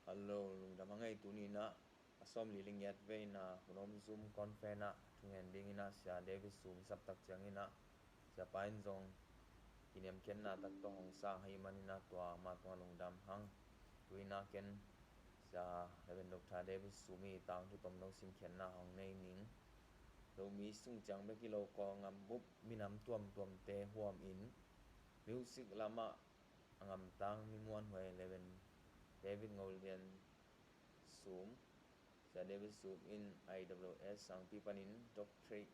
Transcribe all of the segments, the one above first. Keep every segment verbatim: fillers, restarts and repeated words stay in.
Hello, lungdam hang ei. Tuni in ah a sawmli le giat veina hun om Zoom conference ah thungen dingin ah Sia David Sum i sap tak ciangin ah siapa in zong kiniamkhiatna tak tawh hong sang ahih manin ah tua mah tungah lungdam hang. Tu in ah ken Sia Reverend Doctor David Sum i tangthu tomno simkhiatna hong nei ning. Zomi sung ciang bek hi lo, Kawlgam bup minam tuamtuamte huamin music lamah a ngamtang mi muanhuai Reverend David Ngolian Sum, Sia David Sum in I W S sangpi panin Doctorate,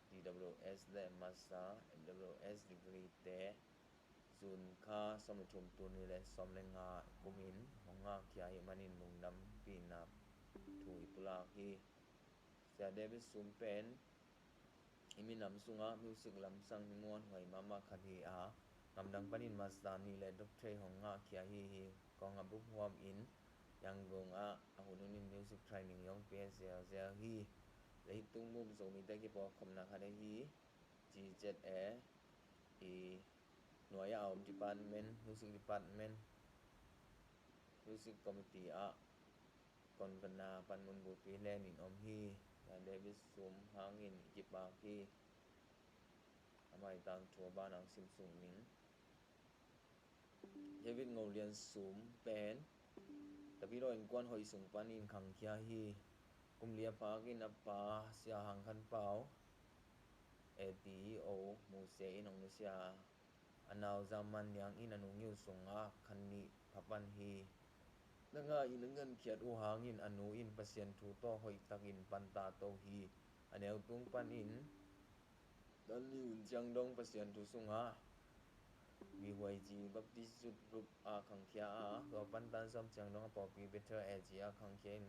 D W S le Master, M W S degree te June kha sawm le thum, tul nih le sawm le nga kumin hong ngahkhia ahih manin lungdampihna thu i pulak hi. Sia David Sum pen i minam sungah music lamsang mi muanhuai mahmah khat hi a, ngamdang panin Master nih le Doctorate hong ngahkhia ahi hi. Kawlgam bup huamin Yangon ah a hun hunin music training hong pia zelzel hi. Leitung bup Zomite kipawlkhopna khat ahi G Z A i nuai-ah a om department, music department, music committee ah convener panmun bulpi lenin om hi. Sia David Sum hangin i kipak hi. Amah i tangthu a ban hong simsuk ning. David Ngolian Sum pen Tapidaw innkuan hoih sung panin khangkhia hi. Kum li a phakin a pa Sia Hang Khan Pau, A T E O, Muse in hong nusia a, a nau Za Man Niang in a nu ngiu sungah khan nih pha pan hi. Na ngah in a ngankhiat uh hangin a nu in Pasian thu tawh hoihtakin panta to hi. A neu tung panin tan li hun ciang dong Pasian thu sungah B Y G Baptist Youth Group ah khangkhia a, tua pan tan sawm ciang dong a pawlpi Bethel A G ah khangkhia in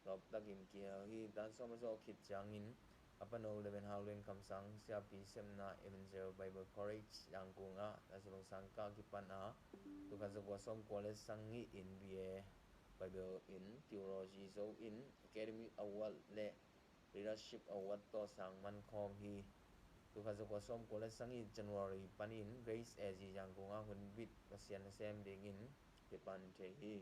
lawptakin kihel hi. Tan sawm a zawh khit ciangin a pano Reverend Hau Luen Kham Sang siapi sepna Evangel Bible College Yangon ah tan sawm sangkah kipan a, tul khat za kua sawm kua le sagih in B A Bible in Theology zo in Academy Award le Leadership Award tawh sang man khawm hi. Tul khat za kua sawm kua le sagih January panin Grace A G Yangon ah hunbit Pasian nasem dingin kipan thei hi.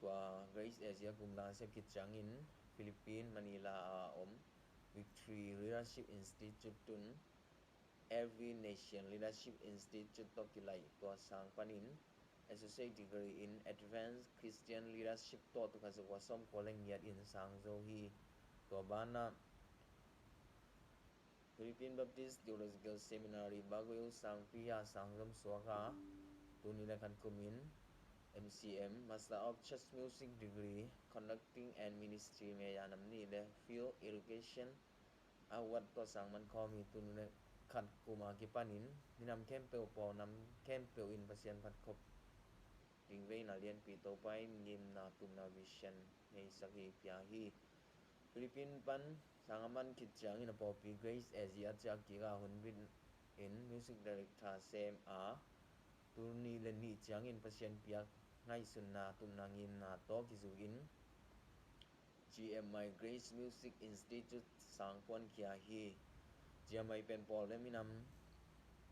Tua Grace A G a kum la sep khit ciangin Philippine Manila a om Victory Leadership Institute tun Every Nation Leadership Institute tawh kilaih tua sang panin Associate Degree in Advanced Christian Leadership tawh tul khat za kua sawm kua le giat in sang zo hi. Tua banah Philippine Baptist Theological Seminary Baguio sangpi ah sang zom suak a, tul nih le khat kumin M C M, Master of Church Music Degree, Conducting and Ministry, Meya nam nih le Field Education Award tawh sang man khawm hi. Tul nih le khat kum a kipanin minam khempeuh, pawl nam khempeuh in Pasian phat khop ding veina lianpi Topa in ngimna tupna vision neisak hi pia hi. Philippine pan sang a man khit ciangin a pawlpi Grace A G ah ciah kik a, hunbit in music director sem a, tul nih le nih ciangin Pasian piak ngaihsutna tupna ngimna tawh kizui in G M I Grace Music Institute sang puankhia hi. G M I pen pawl le minam,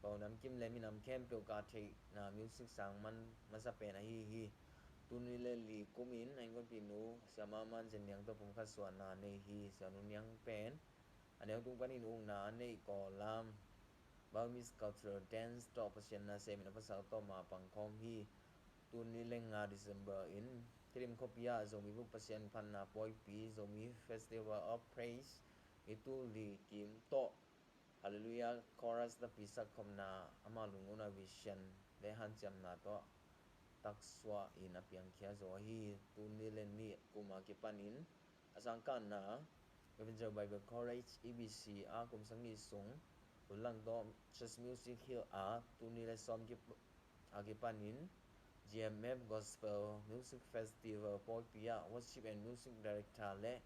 pawl namkim le minam khempeuh kah theihna music sang man masa pen ahi hi. Tul nih le li kumin a innkuanpihnu Sia Ma Man Zen Niang tawh pumkhat suahna nei hi. Sia Nu Niang pen a neu tung panin ukna a neih Kawlam Burmese Cultural Dance tawh Pasian nasemin a pasal tawh mapang khawm hi. Tul nih le nga December in Tedim khuapi ah Zomi bup Pasian phatna pawipi Zomi Festival of Praise i tul li kim tawh Hallelujah Chorus lapi sakkhopna, ama lungdamna vision le hanciamna tawh taksuah in a piangkhia zo ahi. Tul nih le nih kum a kipanin a sangkahna Evangel Bible College E B C ah kum sagih sung hun lang tawh Church Music Hill ah tul nih le sawm kip-, a kipanin G M F Gospel Music Festival pawipi ah Worship and Music Director le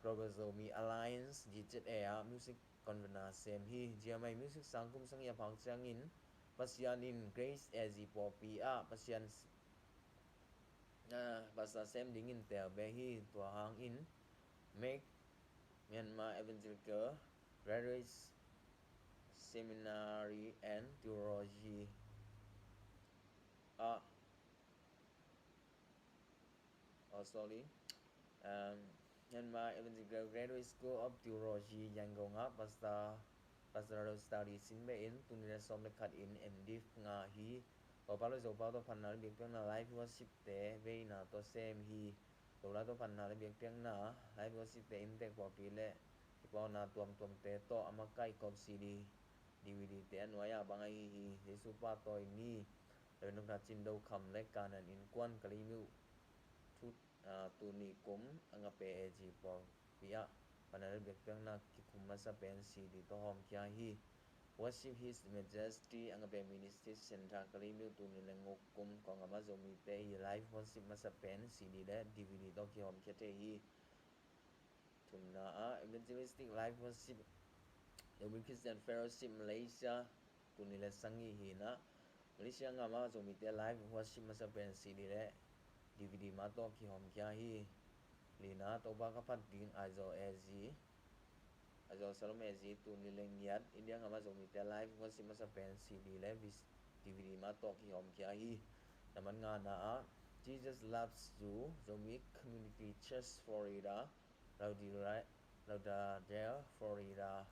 Global Zomi Alliance, G Z A ah music convener sem hi. G M I music sang kum sagih a phak ciangin Pasian in Grace A G pawlpi ah Pasian s-, ah, pastor sem dingin tel beh hi. Tua hangin M E G, Myanmar Evangelical Graduate Seminary and Theology Oh, sorry. Um, Myanmar Evangelical Graduate School of Theology, Yangon ah Pastor, Pastoral Studies in beh in, tul nih le sawm le khat in M Div ngah hi. Topa le Topa tawh phatna le biakpiakna live worship te veina tawh sem hi. Topa tawh phatna le biakpiakna live worship te inntek pawlpi le kipawlna tuamtuamte tawh a makaih kop C D, D V D te a nuai ah bang ahi hi. Jesu pahtawi ni, Reverend Doctor Cin Do Kham le Kanan Innkuan Kalaymyo thu, ah, tul nih kum Agape A G pawlpi ah phatna le biakpiakna kikhum masa pen C D tawh hawmkhia hi. Worship His Majesty Agape Ministry Center Kalaymyo tul nih le guk kum Kawlgam ah Zomite i live worship masa pen C D le D V D tawh kihawmkhia thei hi. Thumna ah Evangelistic Live Worship, Zomi Christian Fellowship Malaysia, tul nih le sagih hi in ah, Malaysia gam ah Zomite live worship masa pen C D le D V D mah tawh kihawmkhia hi. Lina, Topa Ka Phat Ding Aizawl A G, Aizawl Shalom A G, tul nih le giat, India gam ah Zomite live worship masa pen C D le D V D mah tawh kihawmkhia hi. Nambat ngana ah Jesus Loves You, Zomi Community Church Florida, Lauderdale, Lauderdale, Florida,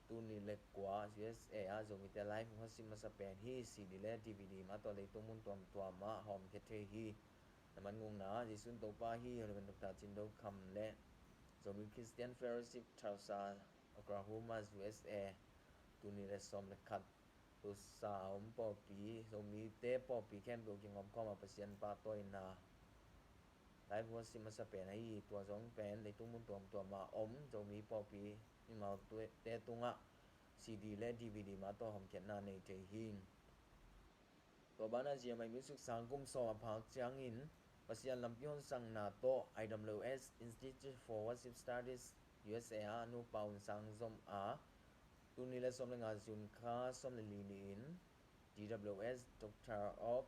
tul nih le kua, U S A ah Zomite live worship masa pen hi. C D le D V D mah tawh leitung mun tuamtuam ah hawmkhia thei hi. Nambat gukna, Jesu in Topa hi, Reverend Doctor Cin Do Kham le Zomi Christian Fellowship Tulsa, Oklahoma, U S A, tul nih le sawm le khat. Tulsa a om pawlpi, Zomite pawlpi khempeuh kingawm khawm a Pasian pahtawina live worship masa pen ahi hi. Tua zong pen leitung mun tuamtuam a om Zomi pawlpi mimalte tungah C D le D V D mah tawh hawmkhiatna nei thei hi. Tua banah Zia Mai Music sang kum sawm a phak ciangin Pasian lampi honsakna tawh I W S Institute for Worship Studies U S A ah nupa un sang zom a, tul nih le sawm le nga June kha sawm le li ni-in D W S Doctor of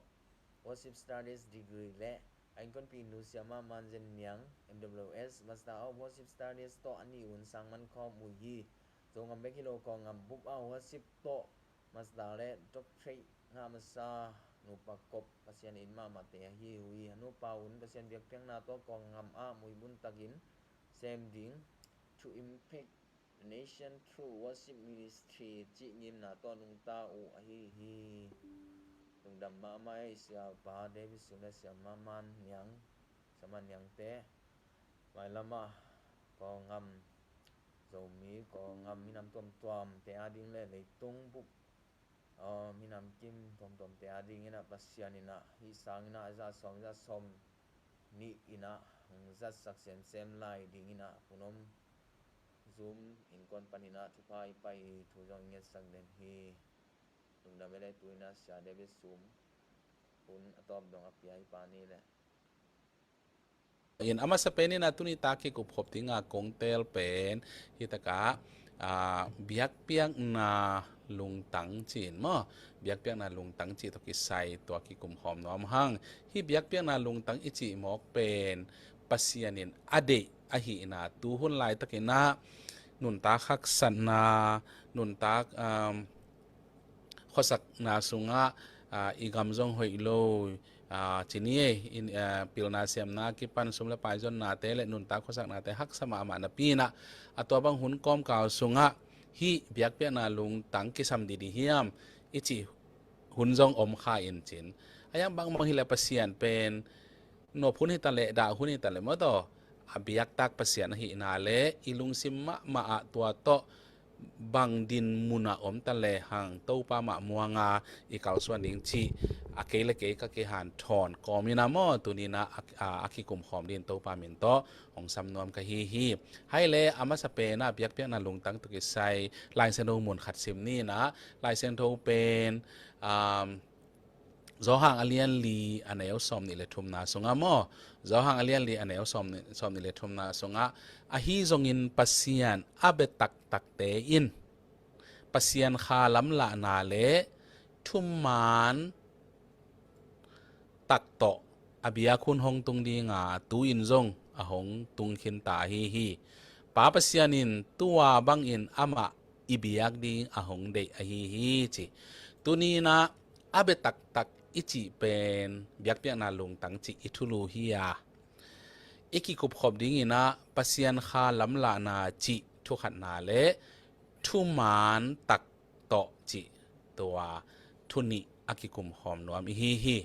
Worship Studies degree le a innkuanpihnu Siamah Man Zen Niang M W S Master of Worship Studies tawh a nih un sang man khawm uh hi. Zogam bek hi lo, Kawlgam bup ah worship tawh Master le Doctorate ngah masa nupa kop Pasian it mahmahte ahi uh hi. A nupa un Pasian biakpiakna tawh Kawlgam ah muibun takin sem ding, To Impact the Nation Through Worship Ministry cih ngimna tawh nungta uh ahi hi. Lungdam mahmah ei, Siapa David Sum le Siamah Man Niang, Siamah Niangte. Mailam ah Kawlgam, Zomi Kawlgam minam tuamtuamte ading le leitung bup, aw, minam kim tuamtuamte adingin ah Pasian in ah hih sangin ah a za sawm, za sawm nih in ah hong zatsak semsem lai dingin ah Pu Nom Zum innkuan panin ah thupha i pai thu zong i ngetsak den hi. Lungdam ei le, tu-in ah Sia David Sum hun a tawp dong a pia hi pa ni le. In a masa pen in ah tuni tak kikup khop ding a kong teel pen hi takah, ah, biakpiakna lungtang ci-in maw, biakpiakna lungtang cih tawh kisai tua kikum khawm nuam hang. Hih biakpiakna lungtang i cih mawk pen Pasian in a deih ahihna, tu hun laitakin ah nuntak haksatna, nuntak, um, khuasakna sungah, ah, i gam zong hoih lo, ah, ci ni ei, in, ah, pilna siamna kipan sum le pai zonnate le nuntak khuasaknate haksa mahmah napi in ah, a tua bang hun kawmkal sungah hih biakpiakna lungtang kisam didi hiam i cih hun zong om kha in cin. A hiang bangbang hi le Pasian pen nop hun hi ta le, dah hun hi ta le maw taw, a biaktak Pasian ahihna le i lungsim mahmah ah tua tawh bang din munah om ta le hang Topa mah muanga i kalsuan ding cih a kei le kei ka kihanthawn kawmin ah maw, tuni-in ah a, a, a kikum khawm dingin Topa min tawh hong sam nuam ka hi hi. Hai le a masa pen ah biakpiakna lungtang tawh kisai Lai Siangtho mun khat sim ni in ah, Lai Siangtho pen, um, Johan a lian li a neu sawm nih le thumna sungah maw, Johan a lian li a neu sawm nih, sawm nih le thumna sungah, ahi zongin Pasian a bia taktakte in Pasian kha lamlahna le thuman tak tawh a biak hun hong tung ding a, tu-in zong a hong tung khin ta ahi hi. Pa Pasian in tua bangin amah i biak ding a hong deih ahi hi ci. Tuni-in ah a bia taktak i cih pen biakpiakna lungtang cih i thulu hi a, i kikupkhop dinginah Pasian kha lamlahna cih thukhatna le thuman tak tawh cih tua thu nih a kikumkhawm nuam ihi hi.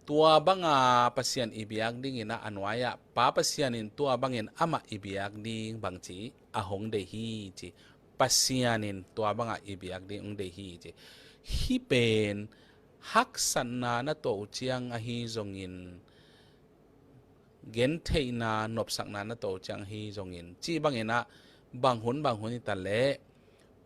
Tua banga Pasian i biak dinginah a nuai-ah Pa Pasian in tua bangin amah i biak ding bangci a hong deih hi ci. Pasian in tua banga i biak ding hong deih hi ci. Hih pen haksatna na tuah uh ciang ahi zongin, gentheihna nopsakna na tuah uh ciang ahi zongin, cih banginah bang hun bang hun hitaleh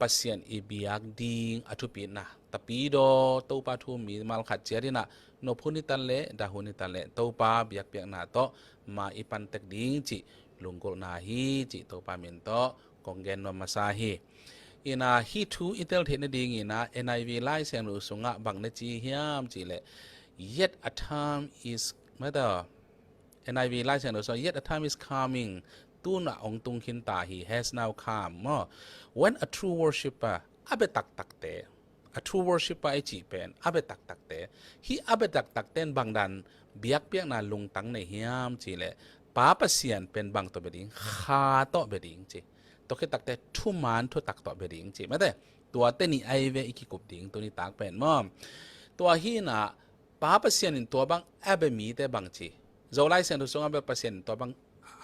Pasian i biak ding a thupitna, tapidaw Topa thu mi malkhat ciat inah nop hun hitaleh dah hun hitaleh Topa biakpiakna tawh ma i pantek ding cih lunggulhna hi cih Topa min tawh kong gen nuam masa hi. Inah hih thu i tel theih nadinginah N I V Lai Siangtho sungah bang na ci hiam cihleh, "Yet a time is," mata, N I V Lai Siangtho sungah, "Yet a time is coming," tunah hong tung khin ta hi, "has now come," maw. When a true worshipper, a bia taktakte, a true worshipper i cih pen a bia taktakte, hih a bia taktakte in bangdan biakpiakna lungtang nei hiam cihleh, Pa Pasian pen bang tawh bia ding, Kha tawh bia ding ci. Tua khit takteh thuman thutak tawh bia ding ci. Mate, tua teni ai ve i kikup ding tuni tak pen maw. Tua hinah Pa Pasian in tua bang a bia mite bangci, Zolai Siangtho sungah bel Pasian in tua bang,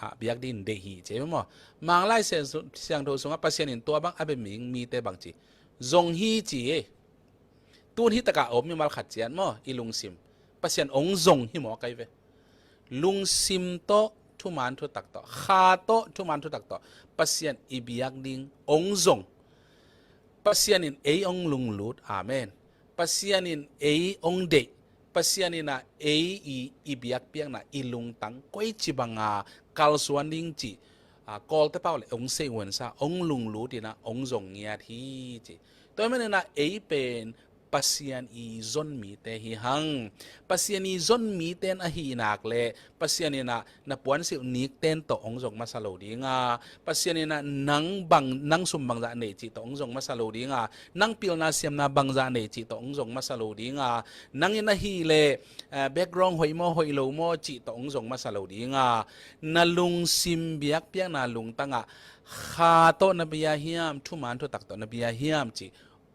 ah, biak ding deih hi ci maw. Manglai Siang-, Siangtho sungah Pasian in tua bang a bia ming mite bangci, zong hi ci. Tun hih takah a om mimal khat ciat maw, i lungsim Pasian hong zong hi maw kai ve. Lungsim tawh thuman thutak tawh, Kha tawh thuman thutak tawh Pasian i biak ding hong zong. Pasian in ei hong lunglut. Amen. Pasian in ei hong deih. Pasian inah ei i, i biakpiakna, i lungtang koici banga kalsuan ding cih, ah, Kawlte pau le hong sei uansa, hong lunglut inah hong zong ngiat hi ci. Tua hi maninah ei pen Pasian i zon mite hi hang. Pasian i zon mite in ahih nak le Pasian inah na puansilh nikten tawh hong zong masa lo dinga, Pasian inah nang bang, nang sum bangzah nei cih tawh hong zong masa lo dinga, nang pilna siamna bangzah nei cih tawh hong zong masa lo dinga, nang in ahih le, eh, background hoih maw hoih lo maw cih tawh hong zong masa lo dinga, na lungsim biakpiakna lungtangah Kha tawh na bia hiam, thuman thutak tawh na bia hiam cih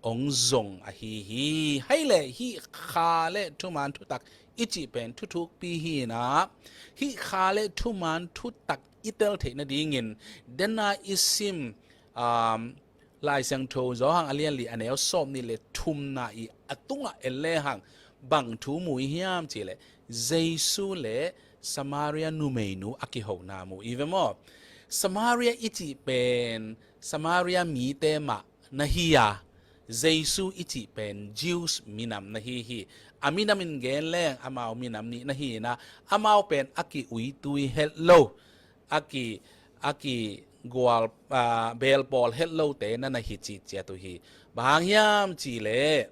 hong zong ahi hi. Hai le hih Kha le thuman thutak i cih pen thuthukpi hinah, hih Kha le thuman thutak i tel theih nadingin dena i sim, um, Lai Siangtho Johan a lian li a neu sawm nih le thumna i a tungah en lehang bang thu mu i hiam cihleh, Jesu le Samaria numeinu a kihona mu i ve maw. Samaria i cih pen Samaria mite mah na hi a, Jesu i cih pen Jews minam na hi hi. A minam in gen leng amau minam nih na hi inah, amau pen a ki-uitui het lo, a ki, a kigual, ah, belpawl het lote na na hi cih ciat uh hi. Bang hang hiam cihleh,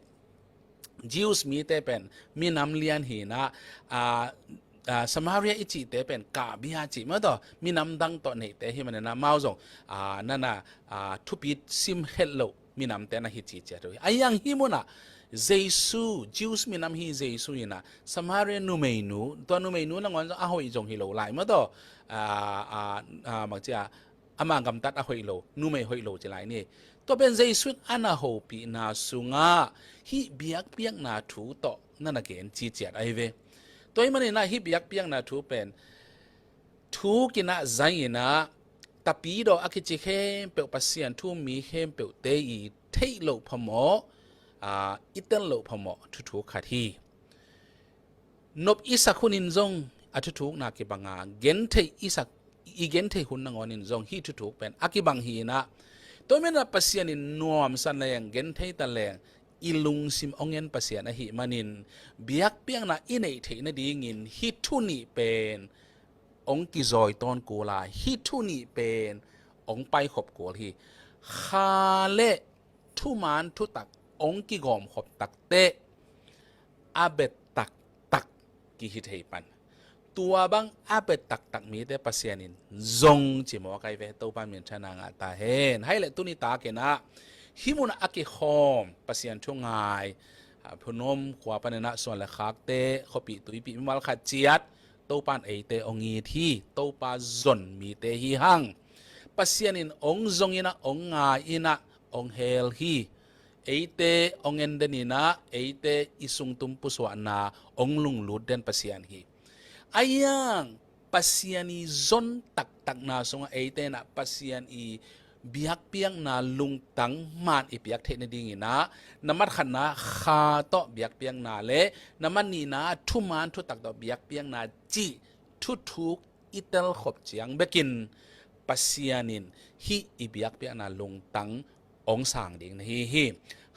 Jews mite pen minam lian hinah, ah, ah, Samaria i cihte pen kahbia cih maw tawh, minam dang tawh neihte hi maninah amau zong, ah, na na, ah, thupit sim het lo minamte na hi cih ciat uh hi. Ahi hang hih munah Jesu, Jews minam hi Jesu inah Samaria numeinu, tua numeinu nangawn zong a hoih zong hi lo lai maw tawh, ah, ah, ah, bangci a, ama gamtat a hoih lo, numei hoih lo ci lai ni. Tua pen Jesu in a na hopihna sungah hih biakpiakna thu tawh na na gen cih ciat ahi ve. Tua hi maninah hih biakpiakna thu pen thu kinah zai inah tapidaw a kici khempeuh, Pasian thu mi khempeuhte i theih loh phamawh, ah, i tel loh phamawh thuthuk khat hi. Nop i sak hunin zong a thuthukna kibanga, gentheih i sak, i gentheih hun nangawnin zong hih thuthuk pen a kibang hinah, tua hi maninah Pasian in nuamsa leng, genthei ta leng, i lungsim hong en Pasian ahih manin biakpiakna i neih theih nadingin hih thu nih pen hong kizawi tawn kul a, hih thu nih pen hong paikhop kul hi. Kha le thuman thutak hong kigawmkhop takteh a bia taktak kihi thei pan. Tua bang a bia taktak mite Pasian in zong ci mawk ahi ve. Topa min thang a ngah ta hen. Hai le tuni takinah hih munah a kikhawm Pasian thu ngai, ah, Phunom khua paninah suan le khakte, khuapih tuipih mimal khat ciat, Topa in eite hong it hi. Topa zon mite hi hang. Pasian in hong zong in ah, hong ngai in ah, hong hel hi. Eite hong en den in ah, eite i sungtum pusuahna hong lunglut den Pasian hi. Ahi hang Pasian i zon taktakna sungah eite in ah Pasian i biakpiakna lungtang man i piak theih nading in ah, na mat khatna Kha tawh biakpiakna le na mat nihna thuman thutak tawh biakpiakna cih thuthuk i telkhop ciang bekin Pasian in hih i biakpiakna lungtang hong sang ding na hi hi.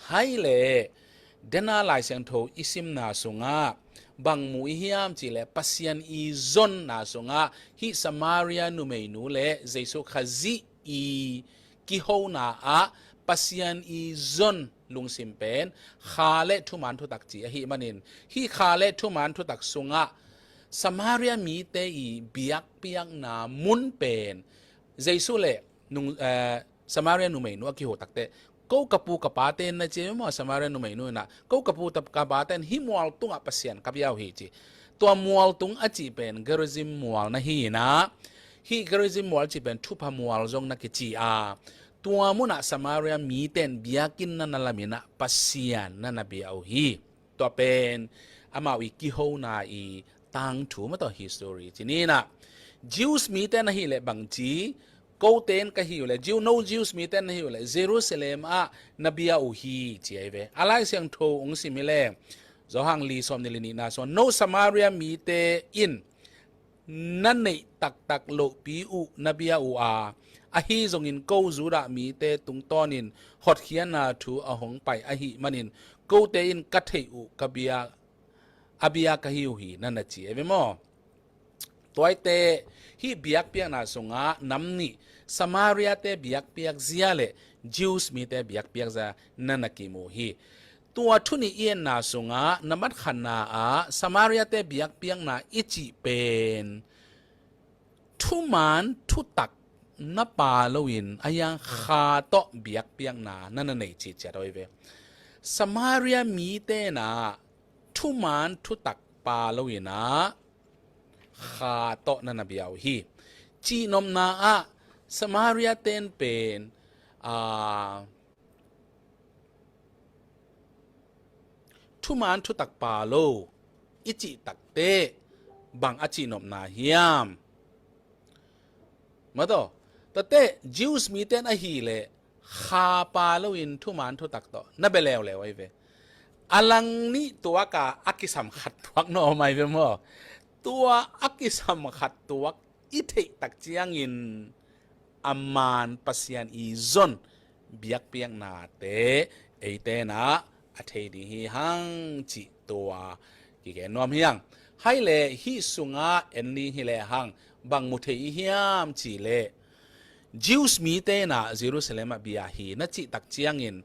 Hai leh, dena Lai Siangtho i simna sungah bang mu i hiam cih leh, Pasian i zonna sungah hih Samaria numeinu le Jesu Khazih i kihona ah Pasian i zon lungsim pen Kha le thuman thutak ci ahih manin, hih Kha le thuman thutak sungah Samaria mite i biakpiakna mun pen Jesu le nung, eh, Samaria numeinu a kiho takteh, ko ka pu ka pate na ci maw, Samaria numeinu in ah, ko ka pu ka pate in hih mual tungah Pasian ka bia uh hi ci. Tua mual tung a cih pen Gerizim mual na hi in ah, hih Gerizim mual cih pen thupha mual zong na kici a, tua munah Samaria mite in biakinn na na lam in ah Pasian na na bia uh hi. Tua pen amau i kihona i tangthu mah tawh history ci ni in ah, Jews mite na hih leh bang ci, kote in ka hi uh leh, Jew, no Jews mite na hi uh leh Jerusalem ah na bia uh hi ci ahi ve. A Lai Siangtho hong sim hi leh, Johan li sawm nih le nihna sungah, no Samaria mite in na neih taktak lohpi uh na bia uh a, ahi zongin ko Judah mite tungtawnin hotkhiatna thu a hong pai ahih manin kote in ka theih uh ka bia, a bia ka hi uh hi na na ci ahi ve maw. Tuaite hih biakpiakna sungah nam nih, Samaria-te biakpiak zia le Jews mite biakpiak zia na na kimu hi. Tua thu nih i etna sungah na mat khatna ah Samaria-te biakpiakna i cih pen thuman thutak na pa loin a hiang Kha tawh biakpiakna na na nei cihciat ahi ve. Samaria mite in ah thuman thutak pa loin ah Kha tawh na na bia uh hi. Cihnopna ah Samaria-te in pen, aa, thuman thutak pa lo i cih takteh bang a cihnopna hiam? Maw, tua teh Jews mite in ahih leh Kha pa loin thuman thutak tawh na bia leuleu ahi ve. A lang nih tuak a, a kisam khat tuak na om ahi ve maw. Tua a kisam khat tuak i theih tak ciangin a man Pasian i zon biakpiaknate eite in ah a thei ding hi hang cih tua kigen nuam hi hang. Hai leh hih sungah en ding hi lehang bang mu thei i hiam cih leh, Jews mite in ah Jerusalem ah bia hi na cih tak ciangin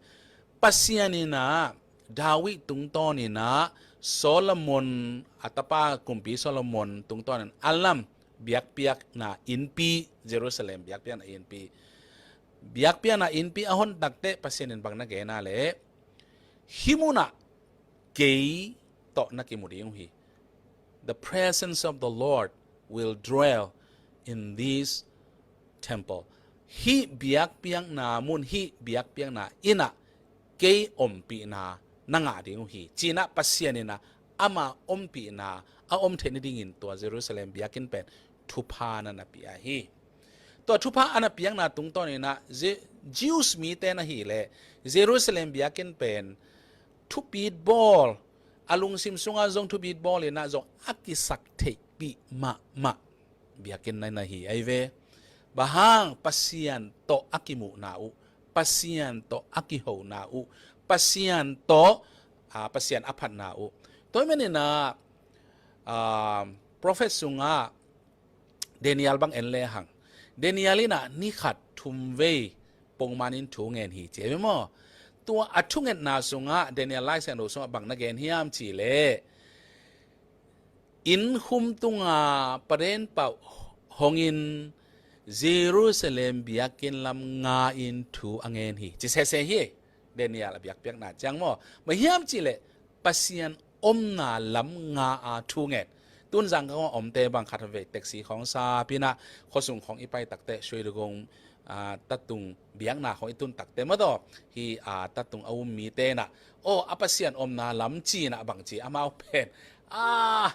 Pasian in ah David tungtawn in ah Solomon, a tapa kumpi Solomon tungtawn in a lam biakpiakna innpi, Jerusalem biakpiakna innpi, biakpiakna innpi a hon takteh Pasian in bang na gen a leh, hih munah kei tawh na kimu ding uh hi. The presence of the Lord will dwell in this temple. Hih biakpiakna mun, hih biakpiakna inn ah kei ompihna na ngah ding uh hi, ci-in ah Pasian in ah ama ompihna a om theih nadingin tua Jerusalem biakinn pen thupha na na pia hi. Tua thupha a na piakna tungtawn in ah Je-, Jews mite in ahih leh Jerusalem biakinn pen thupit bawl, a lungsim sungah zong thupit bawl in ah zong a kisak theihpih mahmah biakinn na na hi ahi ve. Bang hang? Pasian tawh a kimuhna uh, Pasian tawh a kihona uh, Pasian tawh, ah, Pasian a phatna uh. Tua ahih manin ah, ah, prophet sungah Daniel bang en lehang, Daniel in ah ni khat thum vei pongman in thu ngen hi ci ahi ve maw. Tua a thungetna sungah Daniel Lai Siangtho sungah bang na gen hiam cih leh, inn khum tunga paden pauh hongin Jerusalem biakinn lam nga-in thu a ngen hi ci sese hi. Daniel a biakpiakna ciang maw, bang hiam cih leh Pasian omna lam nga a thu ngen. Tun zangkong a omte bang khat vei taxi khawng sap inah khuasung khawng i pai takte Shwedagon, ah, tatung biakna khawng i tun takte mataw, hi, ah, tatung a um mite inah, aw, a Pasian omna lam ci inah bangci amau pen, ah,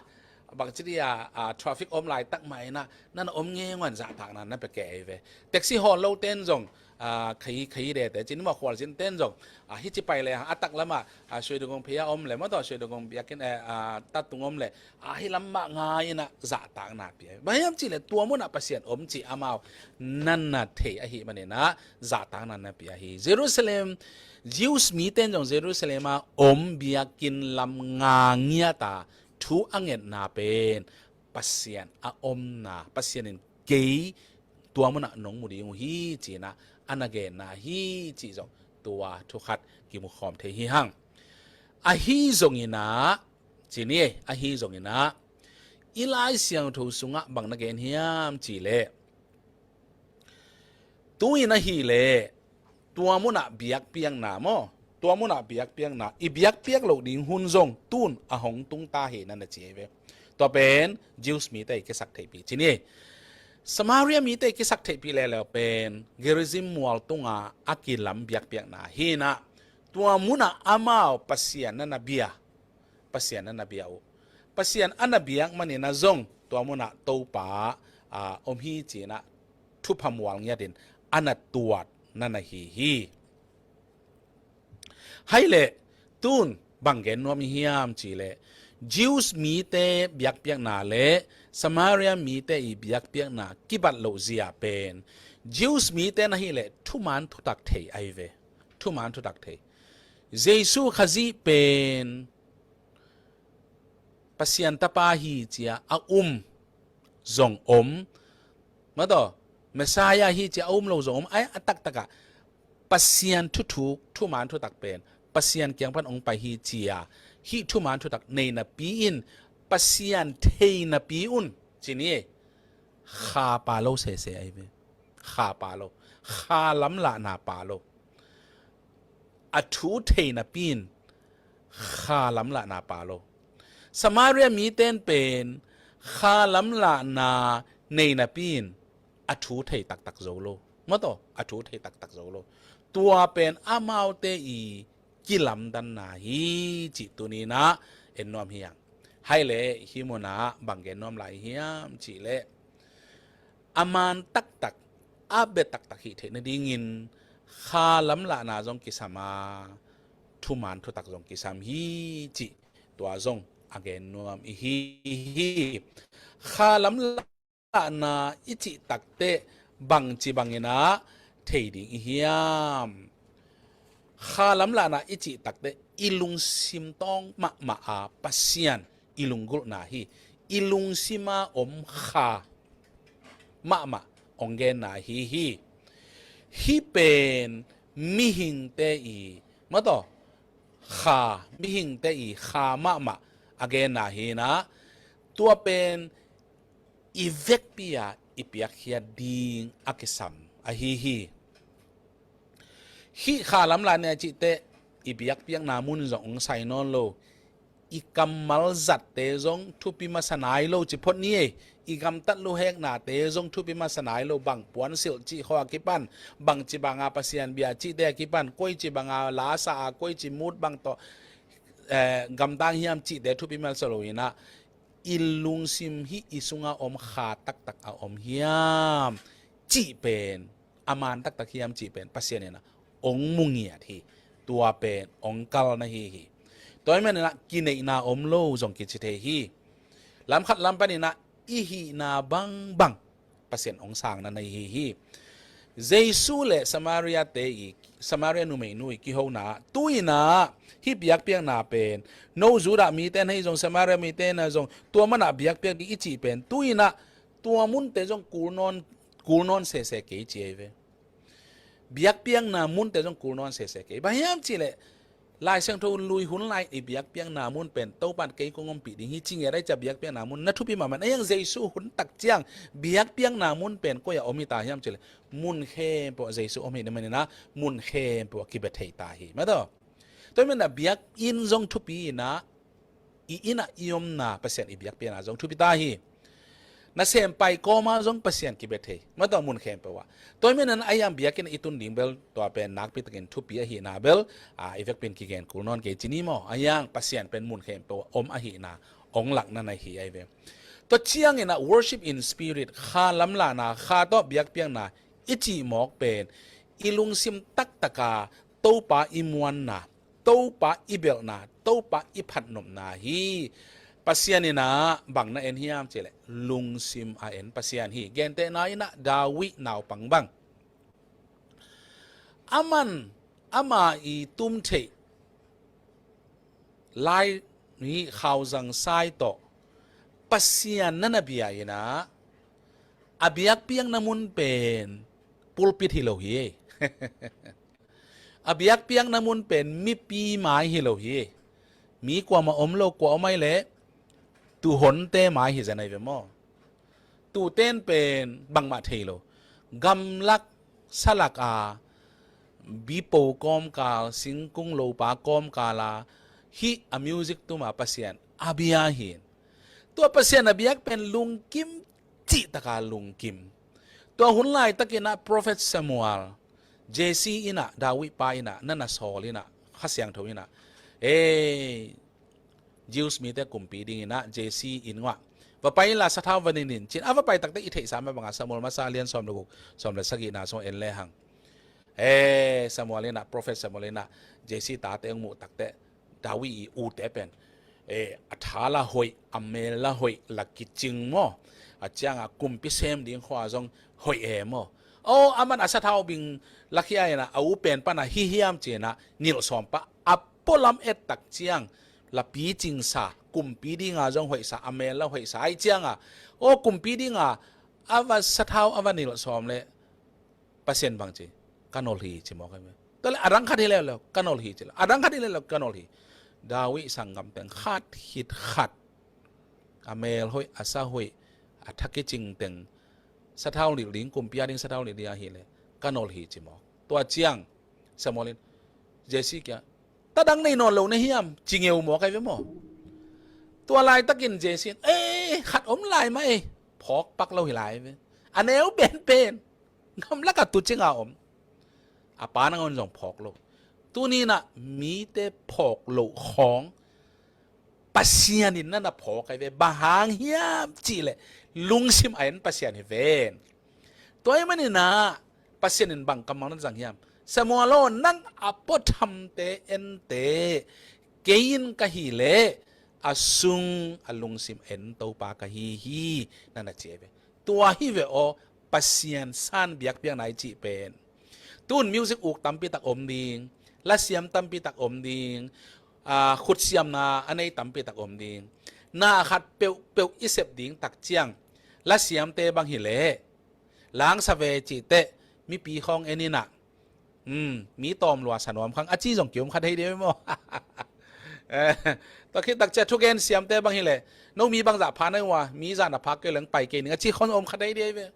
bangci dia, ah, traffic om laitak mah inah nana om ngenguan zahtakna na pia kei ve. Taxi hawl lote in zong, ah, khayi, khayi dete cin mah khualzin ten zong, ah, hici pai le a taklamah, ah, Shwedagon phei a om le mataw, Shwedagon biakinn, eh, ah, tatung om le, ah, hi lam mah ngai inah zahtakna pia. Bang hiam cih le tua munah Pasian om cih amau nana thei ahih maninah zahtakna na pia hi. Jerusalem, Jews mite in zong Jerusalem a om biakinn lam nga ngiata thu a ngetna pen Pasian a omna, Pasian in kei tua munah nong mu ding uh hi ci inah a na genna hi cih zong tua thukhat kimukhawm thei hi hang. Ahi zonginah, ci ni, ahi zonginah i Lai Siangtho sungah bang na gen hiam cih leh, tu-in ahih leh tua munah biakpiakna maw, tua munah biakpiakna, i biakpiak loh ding hun zong tun a hong tung ta hi na na ci hi ve. Tua pen Jews mite i kisaktheihpih ci ni. Samaria mite i kisaktheihpih leuleu pen Gerizim mual tunga a kilam biakpiakna hi inah, tua munah amau Pasian na na bia, Pasian a na bia uh. Pasian a na biak maninah zong tua munah Topa, ah, om hi ci inah thupha mual ngiatin a na tuat na na hi hi. Hai leh tun bang gen nuam i hiam cih leh, Jews mite biakpiakna le Samaria mite i biakpiakna kibat loh zia pen Jews mite na hih leh thuman thutak thei ahi ve. Thuman thutak thei. Jesu Khazih pen Pasian Tapa hi cia a um zong om, mataw, Messiah hi cia a um lo zong om, ai a taktakah Pasian thuthuk, thuman thutak pen Pasian kiang pan hong pai hi cia hih thuman thutak nei napi in Pasian thei napi un ci ni. Kha pa lo sese ahi ve. Kha pa lo. Kha lamlahna pa lo. A thu thei napi in kha lamlahna pa lo. Samaria mite in pen kha lamlahna nei napi in a thu thei taktak zo lo. Mataw, a thu thei taktak zo lo. Tua pen amaute i kilamdanna hi cih tuni-in ah en nuam hi hang. Hai leh hih munah bang gen nuam lai hiam cih leh, a man taktak, a bia taktak hih theih nadingin kha lamlahna zong kisam a, thuman thutak zong kisam hi cih tua zong a gen nuam i hi hi. Kha lamlahna i cih takteh bangci bangin ah thei ding i hiam? Kha lamlahna i cih takteh i lungsim tawng mahmah a Pasian i lunggulhna hi. I lungsim a om kha mahmah hong genna hi hi. Hih pen mihingte i, mataw, kha, mihingte i kha mahmah a genna hi-in ah, tua pen i vekpi-a i piakkhiat ding a kisam ahi hi. Hih kha lamlahna i cih teh i biakpiakna mun zong hong sai nawn lo. I kammal zatte zong thupi masa nai lo ci phot ni ei. I gamtat luheknate zong thupi masa nai lo, bang puansilh cih khawng a kipan, bangci banga Pasian bia cihte a kipan, koici banga lasa a, koici mut bang tawh, eh, gamtang hiam cihte thupi masa lo-in ah, i lungsim hih i sunga om kha taktak a om hiam cih pen, a man taktak hiam cih pen Pasian in ah hong mu ngiat hi. Tua pen hong kalna hi hi. Tua ahih manin ah kineihna om lo zong kici thei hi. Lamkhat lam panin ah i hihna bangbang Pasian hong sangna na hi hi. Jesu le Samaria te i, Samaria numeinu i kihona ah, tu-in ah hih biakpiakna pen, no Judah mite na hi zong, Samaria mite na zong, tua manah biakpiak ding i cih pen, tu-in ah tua munte zong kul nawn, kul nawn sese kei ci ahi ve. Biakpiakna munte zong kul nawn sese kei. Bang hiam cih leh, Lai Siangtho lui hun lai i biakpiakna mun pen Topa'n kei kong ompih ding hi ci ngiat ahih ciang biakpiakna mun na thupi mahmah. Ahi hang Jesu hun tak ciang biakpiakna mun pen koi-ah om hi ta hiam cih leh, mun khempeuh ah Jesu om hi na manin ah, mun khempeuh ah kibia thei ta hi. Mataw. Tua ahih manin ah biakinn zong thupi-in ah, i inn ah i omna Pasian i biakpiakna zong thupi ta hi. Nasem pai kawma zong Pasian kibia thei, mataw, mun khempeuh ah. Tua hi manin a hiang biakinn ah i tun ding bel tua pen nakpi takin thupi ahihna bel, a, i vekpi in kigen kul nawn kei ci ni maw. A hiang Pasian pen mun khempeuh ah om ahihna ong lakna na hi ahi ve. Tua ciangin ah worship in spirit, Kha lamlahna, Kha tawh biakpiakna i cih mawk pen i lungsim taktaka Topa i muanna, Topa i belhna, Topa i phatnopna hi. Pasian in ah bang na en hiam cih leh lungsim a en Pasian hi. Gentehna in ah David naupang bang, aman ama i tum theih lai ni khauzang sai tawh Pasian na na bia in ah, a biakpiakna mun pen pulpit hi lo hi. A biakpiakna mun pen mipi mai hi lo hi. Mi kuamah om lo, kua om ai leh tuhonte mai hi zen ai ve maw. Tuten pen bangmah thei lo. Gamlak salak a, bipo kawmkal, singkung lopa kawmkal a, hih a music tuma Pasian a bia hi. Tua Pasian a biak pen lungkim, cihtaka lungkim. Tua hun laitakin ah Prophet Samuel, Jesse in ah, David pa in ah, na na sawl in ah, Kha Siangtho in ah, ei, Jews mite kumpi dingin ah Jesse inn uah va pai inla sathau va nin in ci-in a va pai takteh i theihsa mah banga Samuel masa lian sawm le guk, sawm le sagihna sung en lehang, ei, Samuel in ah, Prophet Samuel in ah Jesse tate hong muh takteh David i ute pen, eh, a tha la hoih, a mel la hoih, la kicing maw. A cianga kumpi sem ding khua zong hoih e maw. O, aman a sathau bing lakhia in ah, a u pen pana hi hiam ci-in ah nilh sawm pah a pualam et tak ciang, la picingsa, kumpi dinga zong hoihsa, a mel la hoihsa ai cianga, o, kumpi dinga a va sathau a va nilh sawm leh Pasian bang ci, ka nolh hi ci mawk ai ve. Tua leh a dang khat hi leuleu, ka nolh hi ci lo. A dang khat hi leuleu, ka nolh hi. David sanggam teng khat khit khat, a mel hoih, a sa hoih, a tha kicing teng, sathau nilh ding, kumpi a ding sathau nilh ding ahi leh ka nolh hi ci mawk. Tua ciang Samuel in Jesse kiang, ta dang nei nawn lo na hiam ci ngeu mawk ai ve maw. Tua laitakin Jesse in, ei, khat om lai mah ei, phawk pak lo hi lai ve. A neu penpen, gamlak a tucinga om, a pa nangawn zong phawk lo. Tuni in ah mite phawk loh khawng Pasian in na na phawk ai ve. Bang hang hiam cih leh lungsim a en Pasian hi ven. Tua ahih manin ah Pasian in bang kammal na zang hiam? Samuel aw, nang a puathamte ente kei in ka hih leh a sung a lungsim en Topa ka hi hi, na na ci ai ve. Tua hi ve aw, Pasian san biakpiakna i cih pen. Tun music uk tampi tak om ding, lasiam tampi tak om ding, a, khutsiamna a nei tampi tak om ding. Na khat peuhpeuh i sep ding tak ciang, lasiamte bang hi leh, langsa ve cih teh, mipi khawng en in ah, um, mi tawm lua sa nuam khang a ci zong ki-om kha thei ding maw. Eh, tua khit tak ciang thugen siamte bang hi leh, no mi bangzah pha na hi ua, mi zah na phak kei leng pai kei ning a ci khawng om kha thei ding ve.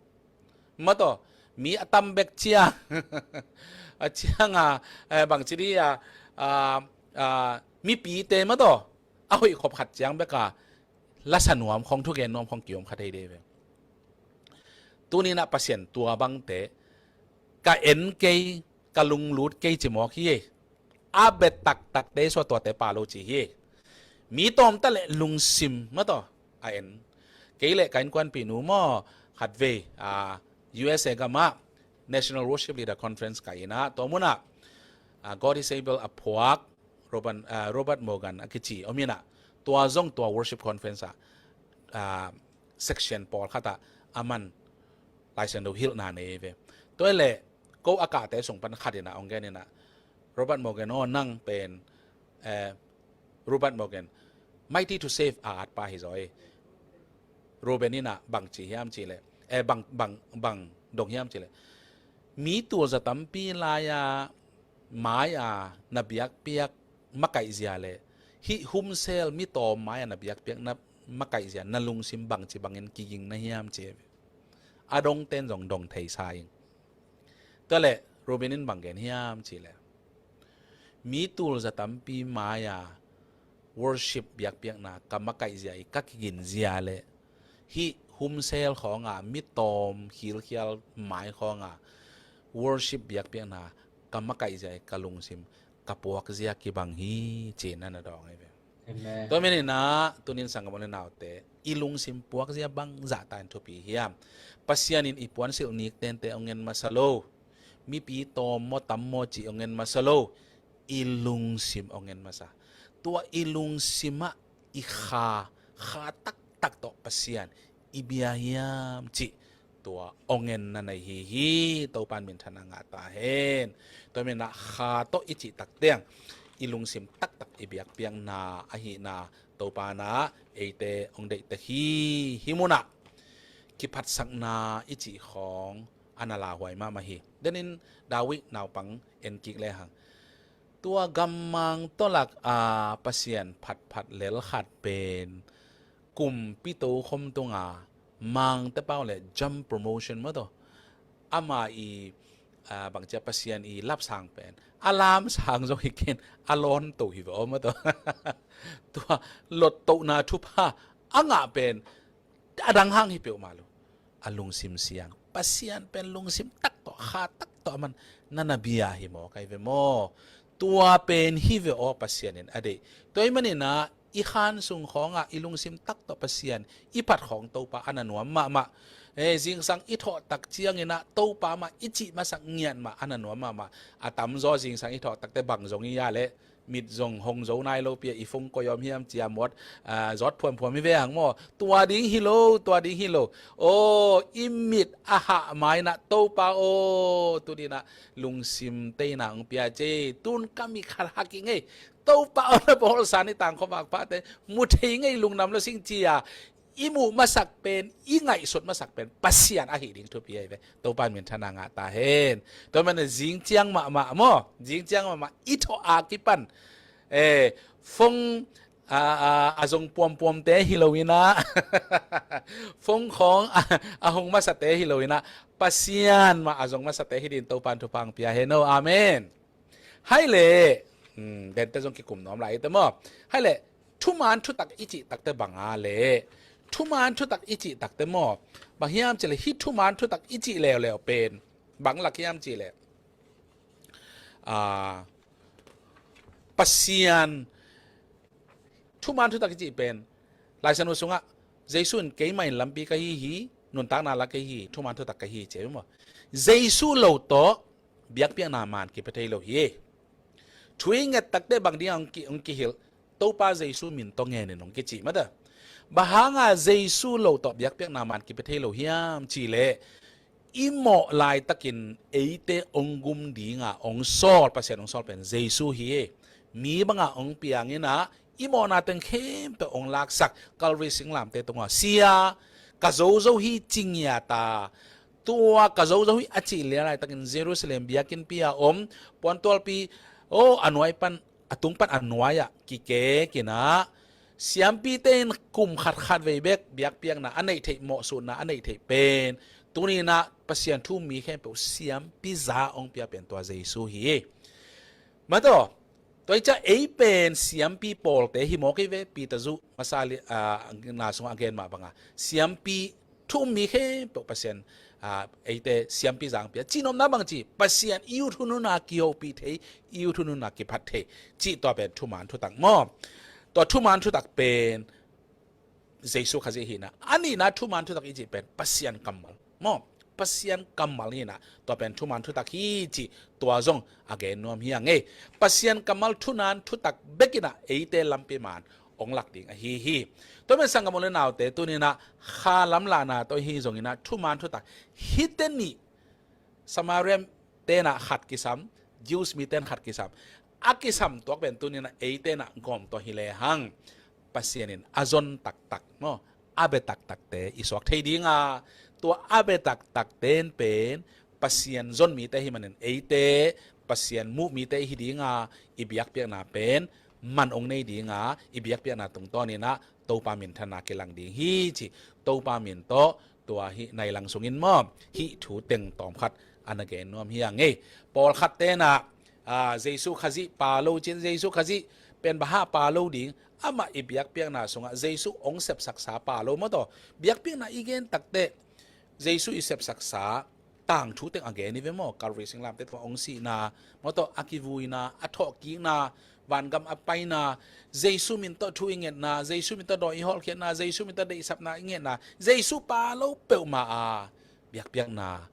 Mataw, mi a tam bek ciang, a cianga, eh, bang ci ding a, a, a, mipite mataw, a hoih khop khat ciang bek a, lasa nuam khawng, thugen nuam khawng ki-om kha thei ding ve. Tuni in ah Pasian tua bangte ka en kei, ka lunglut kei ci mawk hi. A bia taktakte sua tuate pha lo ci hi. Mi tawm ta leh lungsim mataw a en. Kei leh ka innkuanpihnu maw, khatvei, a, U S A gamah National Worship Leader Conference ka in ah, tua munah, a, God is Able a phuak Robert, a, Robert Morgan a kici om in ah, tua zong tua worship conference ah, a, section pawlkhat ah aman Lai Siangtho hilhna nei ve. Tua leh ko a kahte sung pan khat in ah hong gen in ah, Robert Morgan aw, nang pen, eh, Robert Morgan, Mighty to Save a at pa hi zaw hi. Reuben in ah bang ci hiam cih leh, eh, bang, bang, bang dong hiam cih leh, mi tul za tampi lai-a mai-a na biakpiak makaih zia leh, hih humsel mi tawm mai-a na biakpiak na makaih zia na lungsim bangci bangin kiging na hiam ci hi. A dongten zong dong thei sa ing. Tua leh Reuben in bang gen hiam cih leh, mi tul za tampi mai-a worship biakpiakna ka makaihzia i ka kiginzia le hih humsel khawnga mi tawm khilkhial mai khawnga worship biakpiakna ka makaihzia i ka lungsim ka puakzia kibang hi, ci-in na na dawng ahi ve. Amen. Tua manin ah tunin sanggam u le naute, i lungsim puakzia bangzah ta in thupi hiam? Pasian in i puansilh nik tente hong en masa lo. Mipi tawm maw tam maw cih hong en masa lo. I lungsim hong en masa. Tua i lungsim ah i kha, kha taktak tawh Pasian i bia hiam cih tua hong en na nei hi hi. Topa in minthanna ngah ta hen. Tua manin ah kha tawh i cih tak teng i lungsim taktak i biakpiakna ahihna Topa in ah eite hong deih tek hi. Hih munah kiphatsakna i cih khawng a na lauhuai mahmah hi. Denin David naupang en kik lehang, tua gammang tawh lak a Pasian phatphat lel khat pen kumpi tokhom tunga mangte pau le jump promotion maw tawh, ama i, ah, bangcia Pasian i lapsang pen a lamsang zong hi ken, a lawn to hi ve aw maw tawh. Tua lottohna thupha a ngah pen a dang hang hi peuhmah lo. A lungsim siang, Pasian pen lungsim tak tawh, kha tak tawh a man na na bia hi maw, kai ve maw? Tua pen hi ve aw, Pasian in a deih. Tua ahih manin ah i khan sung khawngah i lungsim tak tawh Pasian i phat khawng Topa a na nuam mahmah. Eh, zingsang i thawh tak ciangin ah Topa mah i cih masak ngiat mah a na nuam mahmah. A tamzaw zingsang i thawh takte bang zong i a leh mit zong hong zo nai lopi a, i phone koi om hiam ci a mawt, ah, zawt phuamphuam hi ve hang maw. Tua ding hi lo, tua ding hi lo. Aw, i mit a hah ma-in ah Topa aw, tuni-in ah lungsim teina hong pia ci. Tun ka mit khat hak hi ngei. Topa aw, na bawlsan i tangkho vakphate mu thei ngei, lungdam lo sing ci a i muh masak pen, i ngaihsut masak pen Pasian ahi ding thupi ahi ve. Topa in minthanna ngah ta hen. Tua manin zingciang mahmah maw, zingciang mahmah i thawh a kipan, eh, phone, ah, ah, a zong puampuamte hi lo-in ah, phone khawng a, a hong masate hi lo-in ah, Pasian mah a zong masate hi dingin Topa in thupha hong pia hen aw. Amen. Hai leh, hmm, dente zong kikum nuam lai hi te maw. Hai leh, thuman thutak i cih takte bang a leh, thuman thutak i cih takte maw, bang hiam cih leh, hih thuman thutak i cih leuleu pen bang lak hiam cih leh, ah, Pasian, thuman thutak i cih pen Lai Siangtho sungah Jesu in, "Keimah in lampi ka hi hi, nuntakna la ka hi hi, thuman thutak ka hi hi," ci maw. Jesu lo tawh biakpiakna maan kipia thei lo hi. Thu i nget takte bang dingah hong ki, hong kihilh? Topa Jesu min tawh ngenin hong kici mah ta. Bang hanga Jesu lo tawh biakpiakna maan kipia thei lo hiam cih leh, i mawh laitakin eite hong gum dinga hong sawl, Pasian hong sawl pen Jesu hi. Mi banga hong piang-in ah, i mawhna teng khempeuh hong laksak, Calvary singlamteh tungah, "Sia, ka zo zo hi," ci ngiat a, tua "ka zo zo hi," a cih lian laitakin Jerusalem biakinnpi a om puantualpi, aw, a nuai pan, a tung pan a nuai-ah kikek-in ah, siampite in kum khat khat vei bek biakpiakna a neih theih, mawhsutna a neih theih pen, tuni-in ah Pasian thu-um mi khempeuh siampi za hong pia pen tua Jesu hi. Mah tawh, tua hi ciah ei pen siampi pawlte hi mawk hi ve. Peter zuh masa li, ah, na sungah a gen mah banga, siampi thu-um mi khempeuh Pasian, ah, eite siampi za hong pia. Cihnopna bang ci, Pasian i ut hun hun a kihopih thei, i ut hun hun a kiphat thei, cih tua pen thuman thutak maw. Tua thuman thutak pen Jesu Khazih hi-in ah, a nihna thuman thutak i cih pen Pasian kammal maw. Pasian kammal hi-in ah, tua pen thuman thutak hi cih tua zong a gen nuam hi-ing ei. Pasian kammal thuman thutak bek-in ah eite lampi maan hong lak ding ahi hi. Tua manin sanggam u le naute, tuni-in ah kha lamlahna tawh hi zongin ah thuman thutak hihte nih, Samaria-te in ah khat kisam, Jews mite in khat kisam, a kisam tuak pen tuni-in ah eite in ah gawm tuak hi lehang, Pasian in a zon taktak maw, a bia taktakte i suak thei ding a, tua a bia taktakte in pen Pasian zon mite ahih manin eite Pasian muh mite i hi ding a, i biakpiakna pen man hong nei ding a, i biakpiakna tungtawnin ah Topa minthanna kilang ding hi ci, Topa min tawh tua hih nai lang sungin maw, hih thu teng tawmkhat a na gen nuam hi-ing ei. Pawlkhatte in ah, ah, Jesu Khazih pa lo ci-in, Jesu Khazih pen bang hang pha lo ding, amah i biakpiakna sungah Jesu hong sepsaksa pha lo maw taw. Biakpiakna i gen takteh Jesu i sepsaksa tangthu teng a gen hi ve maw. Calvary singlamteh tungah hong sihna maw taw, a kivuina, a thawhkikna, vangam a paina, Jesu min tawh thu i ngetna, Jesu min tawh dawi i hawlkhiatna, Jesu min tawh deihsakna i ngetna, Jesu pha lo peuhmah a biakpiakna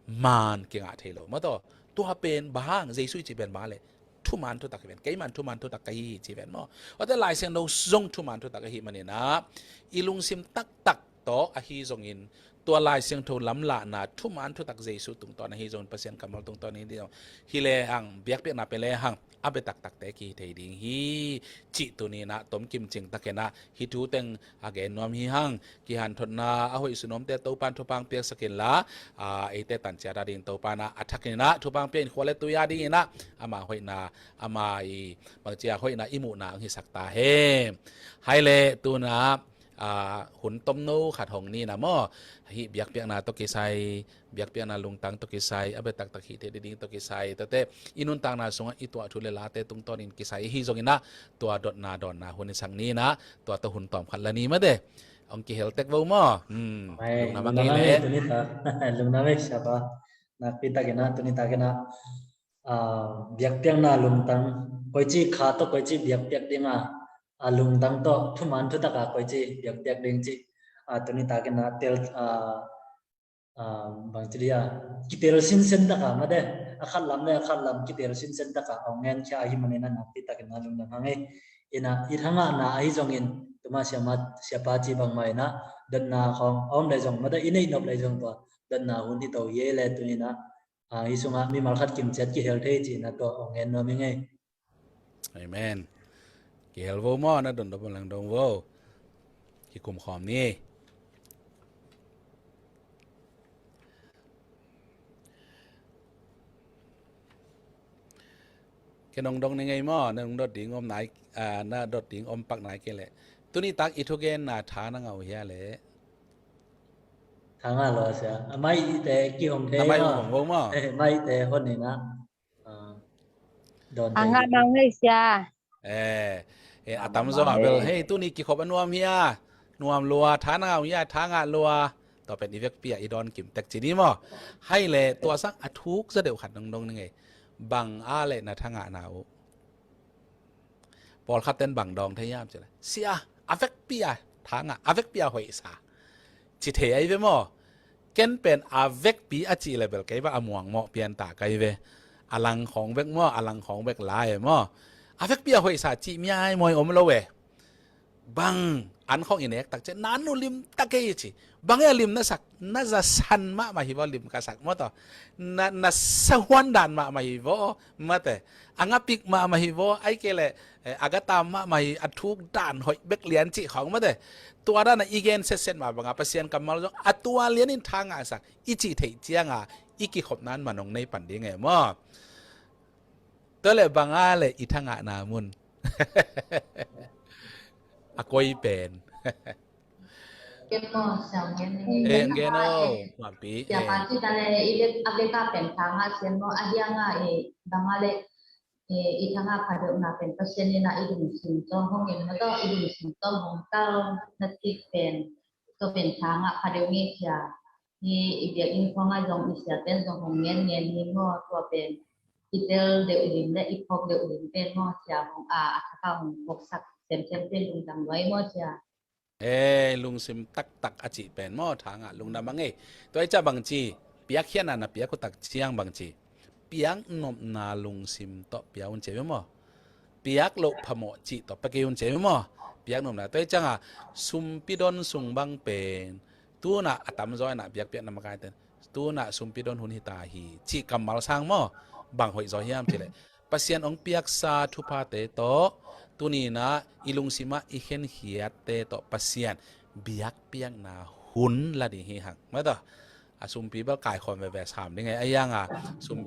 man kingah thei lo maw taw. Tua pen bang hang, Jesu i cih pen bang hang leh thuman thutak hi ven. Keiman thuman thutak ka hi hi ci ven maw. Tua teh Lai Siangtho zong thuman thutak ahih manin ah, i lungsim taktak tawh ahi zongin, tua Lai Siangtho lamlahna thuman thutak Jesu tungtawn ahi zongin, Pasian kammal tungtawn ahi zong hi lehang, biakpiakna pen lehang a bia taktakte kihi thei ding hi cih tuni-in ah tomkim cing takin ah hih thu teng a gen nuam hi hang. Kihanthotna a hoih sunawmte Topa'n thupha piaksak inla, a, eite tan ciat a ding Topa'n ah a thakin ah thupha piak in, khua le tui a dingin ah ama hoihna, ama i bangci a hoihna i muhna hong hisak ta hen. Hai leh tu-in ah, a, hun tomno khat hong ni-in ah maw, hih biakpiakna tawh kisai, biakpiakna lungtang tawh kisai a bia taktak hih theih ding tawh kisai, tua teh i nuntakna sungah i tuah thu le late tungtawnin kisai ahi zongin ah, tua dotna dawnna hun i sak ni-in ah, tua tawh hun tawm khat la ni maw te. Hong kihel tek vo maw. Hmm. Lungdam a ngei leh. Tuni-in ah, lungdam ei siapa. Nakpi takin ah tuni takin ah, a, biakpiakna lungtang, koici kha tawh koici biakpiak ding a, a lungtang tawh thuman thutak a koici biakpiak ding cih, a, tuni takin ah tel, a, a, bangci dia, kitel sinsen tak a maw te, a khat lam le a khat lam kitel sinsen tak a hong ngen khia ahih manin ah nakpi takin ah lungdam hang ei. In ah i thangahna ahi zongin, tu-in ah siapa, siapa cih bangmah in ah dotna khawng a om leh zong maw te, i neih nop leh zong tua dotna hun hi to hi ei leh tuni-in ah, a, hih sungah mimal khat kimciat kihel thei cih in ah tua hong ngen nuam ing ei. Amen. Kihel vo maw, na dong dong leng dong vo. Kikum khawm ni. Kei nong dong ni ngei maw, na nong dot ding om nai, a, na dot ding om pak nai kei leh. Tuni tak i thugenna tha na ngah uh hia leh? Tha ngah lua sia. A, maite kihong thei maw? Maite hon ni-in ah. A, dawn thei ngah mang hei sia. Eh, eh, a tamzaw a bel, hei, tuni kikhop a nuam hia, nuam lua, tha na ngah uh hia, tha ngah lua. Tua pen i vekpi a i dawn kim tek ci ni maw. Hai leh tua sang a thuk zaw deuh khat nong dong ni ngei. Bang a leh na thangahna uh, pawlkhat ten bang dawng thei hiam cih leh, sia, a vekpi a tha ngah, a vekpi a hoihsa ci thei ahi ve maw. Ken pen a vekpi a cih leh bel kei bang a muang mawh pian ta ka hi ve. A lang khawng bek maw, a lang khawng bek lai e maw. A vekpi a hoihsa cih miai mawi om lo e. Bang an khawng i nek tak ciang, na nu lim ta kei ci. Bang e a lim na sak, na za san mahmah hi vaw lim ka sak maw taw. Na, na sahuan dan mahmah hi vaw, maw te. A ngapik mahmah hi vaw, ahih kei leh, eh, a gatam mahmah hi, a thuk dan hoih bek lian cih khawng maw te. Tua dan a i gen setset mah bang a Pasian kammal zong a tua lianin tha ngahsak i cih theih ciang a, i kikhopna in man hong nei pan ding e maw. Tua leh bang a leh i thangahna mun a koi pen. Ken maw, siang gen ni. Eh, gen o, Mangpi. Siapa ci ta leh, i vek, a vek a pen tha ngah sian maw, a diang a, eh, bang a leh, eh, i tha ngah pha deuhna pen Pasian in ah i lungsim tawh hong en maw taw, i lungsim tawh hong tal na cih pen, tua pen tha ngah pha deuh ngei sia. Hi i biakinn khawng ah zong i siate'n zong hong ngen ngen hi maw, tua pen i tel deuh lim le i phawk deuh lim pen maw, sia hong a, a thak ah hong phawksak semsem pen lungdam lua ei maw sia. Eh, lungsim taktak a cih pen maw, tha ngah lungdam a ngei. Tua i ciah bangci, piakkhiatna na piak uh tak ciang bangci, piaknopna lungsim tawh pia un ci ei maw. Piak loh phamawh cih tawh pia kei un ci ei maw. Piaknopna, tua i ciang a sumpi don sung bang pen, tu-in ah a tamzaw in ah biakpiakna makaite, tu-in ah sumpi don hun hi ta hi cih kammal sang maw. Bang hoih zaw hiam cih leh, Pasian hong piaksa thuphate tawh tuni-in ah i lungsim ah i khenkhiatte tawh Pasian biakpiakna hun la ding hi hang. Maw taw, a sumpi bel kaikhawm veve sam ding e, a hi hang a sum,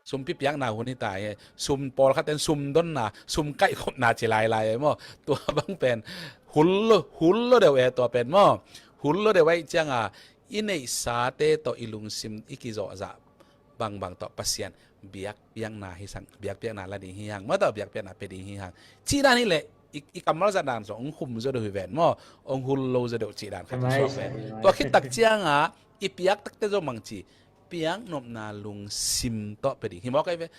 sumpi piakna hun hi ta hi. Sum, pawlkhat ten sum donna, sum kaihkhopna ci lailai e maw. Tua bang pen hul lo, hul lo deuh e tua pen maw. Hul lo deuh ahih ciang a i neihsate tawh i lungsim i kizawhzah bangbang tawh Pasian biakpiakna hi sang, biakpiakna la ding hi hang, maw, tawh biakpiakna pia ding hi hang. Cih dan hi leh i, i kammal zat dan zong hong khum zaw deuh hi ven maw, hong hul lo zaw deuh cih dan khat hi suak ven. Tua khit tak ciangah i piak takte zong bang ci, piak nopna lungsim tawh pia ding hi mawk ai ve.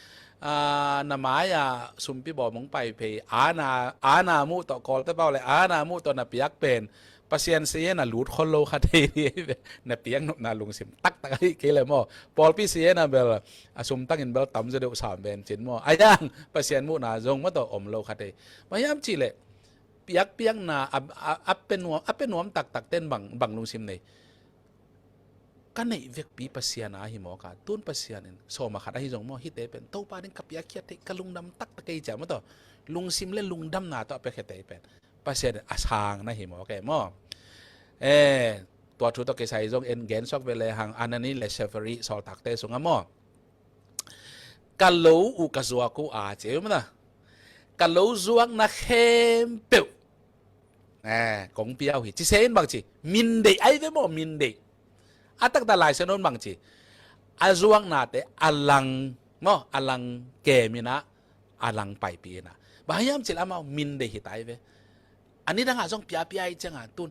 Ah, na mai-ah sumpi bawm hong pai phei, ana, ana muh tawh, Kawlte pau le ana muh tawh na piak pen Pasian siena lut khol lo kha thei ding hi ve. Na piak nopna lungsim taktak ahi kei le maw, pawlpi siena bel a sum tangin bel tam zaw deuh sam ven cin maw, a yang Pasian muhna zong maw tawh om lo kha thei. Bang hiam cih leh piakpiakna a, a, a pia nuam, a pia nuam taktak ten bang, bang lungsim nei? Ka neih vekpi Pasian a hi mawk a, tun Pasian in sawm a khat ahi zong maw, hihte pen Topa ding ka piakkhiat theih, ka lungdam taktak ei cia maw tawh, lungsim le lungdamna tawh a piakkhiat theih pen Pasian in a sang na hi mawk e maw. Eh, tua thu tawh kisai zong en gen suak ve le hang, Anani le Safira sawltakte sungah maw, ka lo uh ka zuak uh a ci uh maw, ka lo zuakna khempeuh, eh, kong pia uh hi ci se in bang ci, min deih ai ve maw, min deih. A taktak Lai Siangtho in bang ci, a zuaknate a lang maw, a lang kem in ah, a lang paipih in ah. Bang hiam cih leh amau min deih hi ta ai ve. A nidangah zong piapia i ciangah tun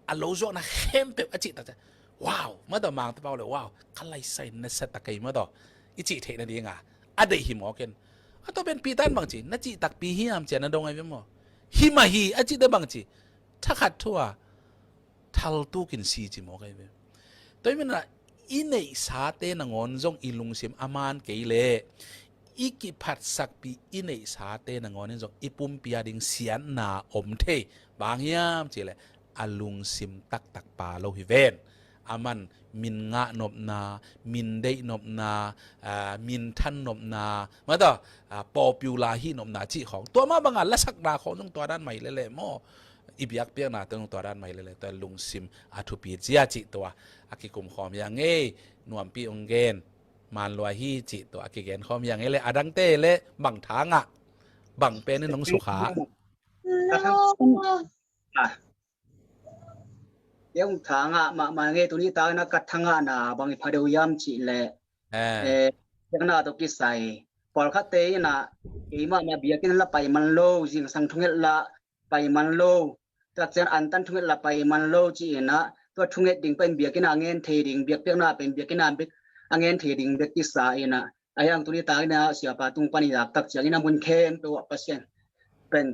a lo zuakna khempeuh a cih tak ciang, wow, maw tawh, Mangte pau le, wow, ka laisai nasia ta kei maw tawh i cih theih nadinga a deih hi mawk in. A tua pen Peter in bang ci, na cih takpi hiam cia na dong ai ve maw. Hi mah hi a cihte bang ci, thakhat thu a thaltukin si ci mawk ai ve. Tua hi manin ah i neihsate nangawn zong i lungsim a man kei leh i kiphatsakpih i neihsate nangawn in zong i pumpi a ding siatna om thei. Bang hiam cih leh a lungsim taktak pha lo hi ven. A man min ngah nopna, min deih nopna, ah, min than nopna, maw tawh, ah, popular hih nopna cih khawng, tua mah bangah lasakna khawng zong tua dan mah hi lel e maw. I biakpiakna tawh zong tua dan mah hi lel e, tua lungsim a thupi zia cih tua a kikum khawm hi a ngei. Nuampi hong gen, man lua hi cih tua a kigen khawm hi a ngei le, a dangte le bang tha ngah, bang pen in hong sukha? Ka thang, ah, kei hong tha ngah mahmah ngei, tuni tak in ah ka tha ngahna bang i pha deuh hiam cih leh, eh, biakna tawh kisai, pawlkhatte in ah keimah mah biakinn la pai man lo, zingsang thunget la pai man lo, tak ciang antan thunget la pai man lo ci-in ah, tua thunget ding pen biakinn ah a ngen thei ding, biakpiakna pen biakinn ah a ngen thei ding bek kisa in ah, a hiang tuni tak in ah siapa tung pan i dak tak ciangin a mun khempeuh ah Pasian pen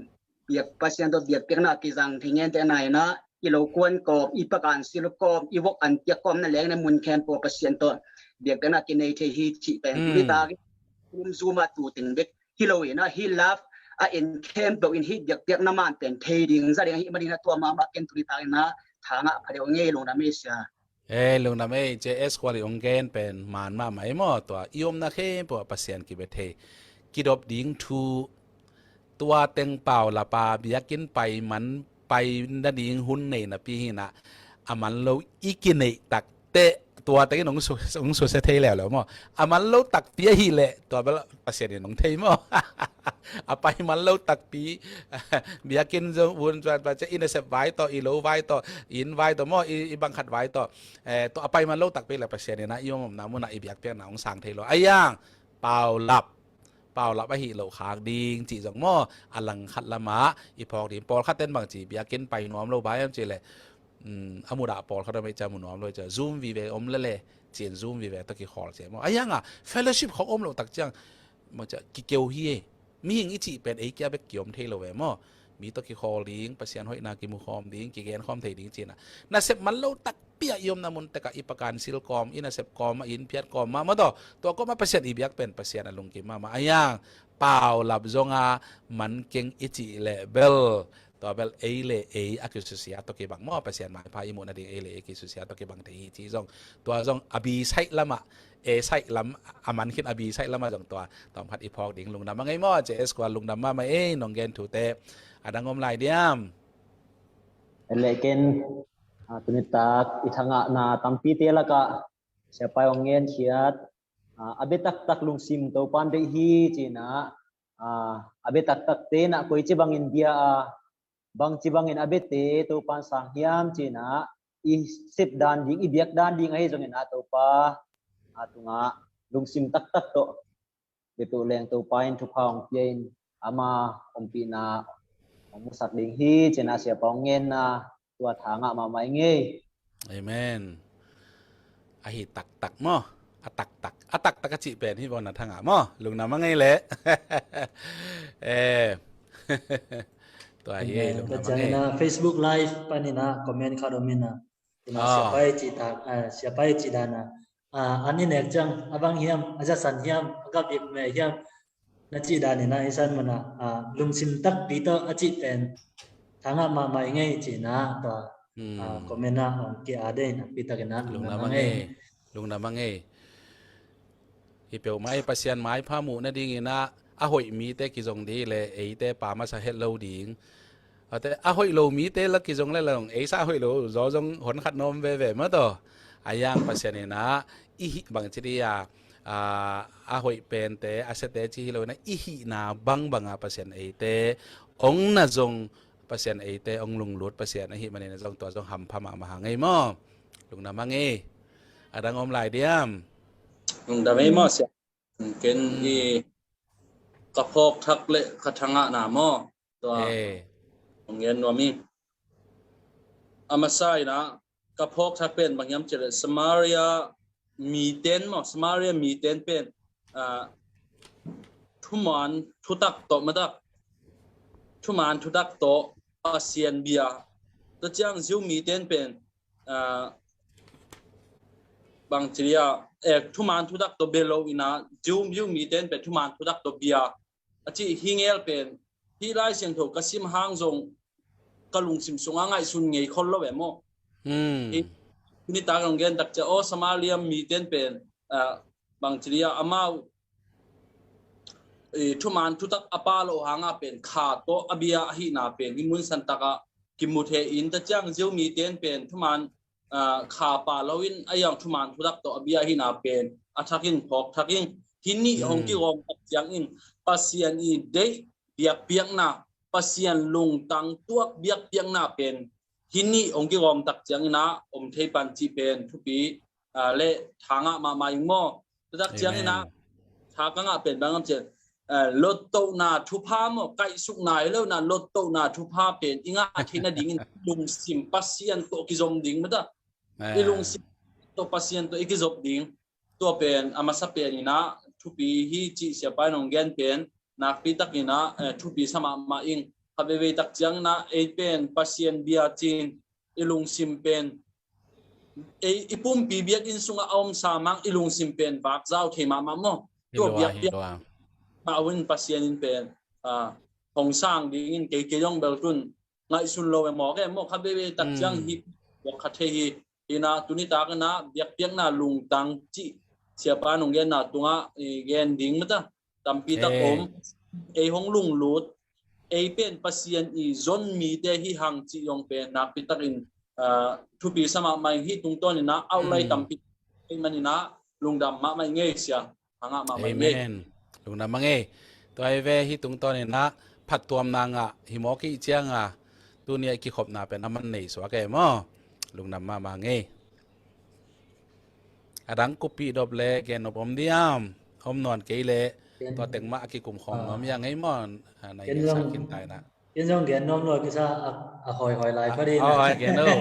biak, Pasian tawh biakpiakna kizang thei ngente na in ah, i lo kuan kawm, i pakan sil kawm, i vok an piak kawm na leng na mun khempeuh ah Pasian tawh biakpiakna kinei thei hi cih pen tuni tak in um zum a tu teng bek hi lo in ah, hih love a en khempeuh in hih biakpiakna man pen thei ding za ding ahih manin ah tua mahmah ken tuni tak in ah tha ngah pha deuh ngei, lungdam ei sia. Ei, lungdam ei, J S Khual i hong gen pen man mahmah ei maw, tua i omna khempeuh ah Pasian kibia thei, kidop ding thu, tua teng paulap a biakinn pai man, pai nading hun nei napi hi in ah, a man lo i kineih tak teh, tua tengin hong su, hong susia thei leuleu maw. A man lo takpi ahih leh tua bel Pasian in hong thei maw. A pai man lo takpi, biakinn zong vun zuan pa cia, i nasep vai tawh, i lo vai tawh, i inn vai tawh maw, i, i bang khat vai tawh, eh, tua a pai man lo takpi leh Pasian in ah i om omna mun ah i biakpiakna hong sang thei lo. A hiang paulap, paulap ahih loh khak ding cih zong maw, a lang khat lamah i phawk ding. Pawlkhat ten bang ci, biakinn pai nuam lo, bang hiam cih leh, um, a mudah pawlkhat om ei cia, mu nuam lo ei cia, Zoom vive om lele ci-in Zoom vive tawh kikhawl cia maw. A hiang a fellowship khawng om loh tak ciang, bang cia, kikeu hi ei. Mihing i cih pen ei kia bek kiom thei lo ve maw. Mi tawh kikhawl ding, Pasian hoihna kimu khawm ding, kigen khawm thei ding ci-in ah, nasep man lo takpi a i omna mun tek ah i pakan sil kawm, i nasep kawm ah, i inn phiat kawm ah, maw tawh, tua kawm ah Pasian i biak pen Pasian a lungkim mahmah. A hiang paulap zong a man keng i cih leh bel, tua bel ei le ei a kisusia tawh kibang maw, Pasian maipha i muh nading ei le ei kisusia tawh kibang thei hi cih zong, tua zong a B side lamah, A side lam, a man khin a B side lamah zong tua tawm khat i phawk ding. Lungdam a ngei maw, J S Khual, lungdam mahmah ei, nong gen thute. A dang om lai diam? En leh ken, ah, tuni tak i tha ngahna tampite lakah siapa i hong gen khiat, ah, a bia taktak lungsim Topa'n deih hi ci-in ah, ah, a bia taktakte in ah koici bangin bia a, bangci bangin a biate Topa'n sang hiam ci-in ah i sep dan ding, i biak dan ding ahi zongin ah Topa a tungah lungsim taktak tawh Biakpiak leng Topa in thupha hong pia in, ama ompihna hong musak ding hi, ci-in ah Siapa hong ngenna tua tha ngah mahmah ing ei. Amen. A hi taktak maw? A taktak. A taktak a cih pen hi bawn a tha ngah maw? Lungdam a ngei leh. Eh. Tua hi ei, lungdam a ngei. Facebook Live panin ah comment khat om in ah. Ina, ah, Siapa i cih tak, ah, Siapa i cih dan ah, ah, an i nek ciang a bang hiam, a zasan hiam, a gapik meh hiam, na cih dan in ah, i san man ah, ah, lungsim takpi tawh a cih pen tha ngah mahmah ing ei, ci-in ah tua, hmm, ah, comment ah hong ki-a dei, nakpi takin ah lungdam a ngei. Lungdam a ngei. Hi peuhmah ei, Pasian maipha muh nadingin ah a hoih mite kizong ding leh eite pa masa het lo ding. Ate, a hoih lo mite la kizong leh la zong, eisa a hoih lo zaw zong hon khat na om veve maw taw. A yang Pasian in ah i hih bang ci ding a, a, a hoih pente, a siate ci hi lo in ah, i hihna bangbang a Pasian eite hong na zong, Pasian eite hong lunglut Pasian ahih manin ah zong, tua zong hampha mahmah hang ei maw? Lungdam hang ei. A dang om lai diam? Lungdam ei maw, Sia? Ken, hmm, i ka phawk thak leh ka tha ngahna maw? Tua, eh, hong gen nuam ing. A masa in ah ka phawk thak pen bang hiam cih leh Samaria miten maw, Samaria miten pen, ah, thuman thutak tawh maw taw, thuman thutak tawh Pasian bia. Tua ciang Jew miten pen, ah, bang ci ding a, eh, thuman thutak tawh bia lo in ah, Jew, Jew miten pen thuman thutak tawh bia a cih hi ngel pen, hih Lai Siangtho ka sim hang zong ka lungsim sungah ngaihsun ngei khol lo e maw. Hmm. Hih nitak hong gen tak ciang, aw, Samaria miten pen, ah, bang ci ding a, amau, eh, thuman thutak a pha loh hangah pen kha tawh a bia ahihna pen hih mun santak ah kimu thei in, tua ciang Jew miten pen thuman, ah, kha pha lo in, a yang thuman thutak tawh a bia ahihna pen a thak in, phawk thak in. Hih nih hong, hmm, kigawm tak ciangin Pasian i deih biakpiakna, Pasian lungtang tuak biakpiakna pen hih nih hong kigawm tak ciangin ah om thei pan cih pen thupi, ah, leh tha ngah mahmah ing maw. Tua tak ciangin ah, amen, tha ka ngah pen bang hiam cih leh, eh, lottohna thupha maw, kaihsukna hi lo in ah, lottohna thupha pen i ngah theih nadingin lungsim Pasian tawh kizom ding maw taw. Eh. I lungsim tawh Pasian tawh i kizop ding. Tua pen a masa pen in ah thupi hi cih Siapa in hong gen pen nakpi takin ah, eh, thupi sa mahmah ing. Kha veivei tak ciangin ah ei pen Pasian bia ci-in i lungsim pen, ei, i pumpi biakinn sungah a om sa mang i lungsim pen vak zau thei mahmah maw. Tua biakpiak mah un Pasian in pen, ah, hong sang dingin kei, kei zong bel tun ngaihsun lo e maw, kei maw, kha veivei tak ciang, hmm, hi, tua kha thei hi. Hi in ah tuni takin ah biakpiakna lungtang cih Siapa in hong genna tungah i gen ding maw taw. Tampi tak, eh, om. Ei hong lunglut, ei pen Pasian i zon mite hi hang cih zong pen nakpi takin, ah, thupi sa mahmah ing. Hih tungtawn in ah outline, hmm, tampi ei man in ah lungdam mahmah ing ei, Sia. Tha ngah mahmah ing ei. Amen. Lungdam hang ei. Tua hi ve, hih tungtawn in ah phattuamna ngah hi mawk i hih ciang a, tuni a i kikhopna pen a man nei suak e maw. Lungdam mahmah hang ei. A dang kuppih dop leh gen nop om diam? Om nawn kei leh tua teng mah a kikum khawm nuam hi hang ei maw. Ah, na gen sa khin ta in ah. Ken zong gen nuam lo kisa a, a hoihoi lai pha ding. Hoihoi gen lo.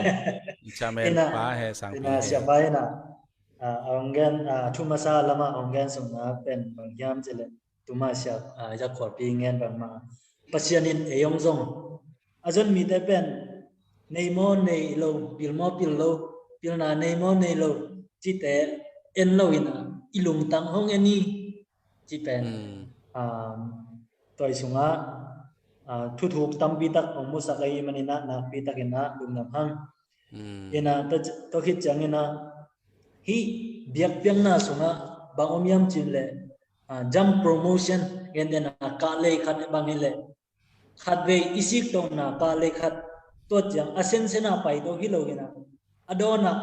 Chamel pa he sang pi he. Siapa in ah, ah, a hong gen, ah, thu masa lamah a hong gen sungna pen bang hiam cih leh, tuma siap, ah, yak khuapi ngen bangmah, Pasian in ei hong zong. A zon mite pen nei maw nei lo, pil maw pil lo, pilna nei maw nei lo, cihte en lo in ah, i lungtang hong en hi, cih pen, um, tua i sungah, ah, thuthuk tampi tak hong musak ahih manin ah nakpi takin ah lungdam hang. In ah, tua, tua khit ciangin ah, hih biakpiakna sungah bang om hiam cih leh, ah, jump promotion, gentehna kah lei khat bang hi leh, khatvei i siktohna kah lei khat, tua ciang a sensen a paito hi lo in ah, a dawn ah,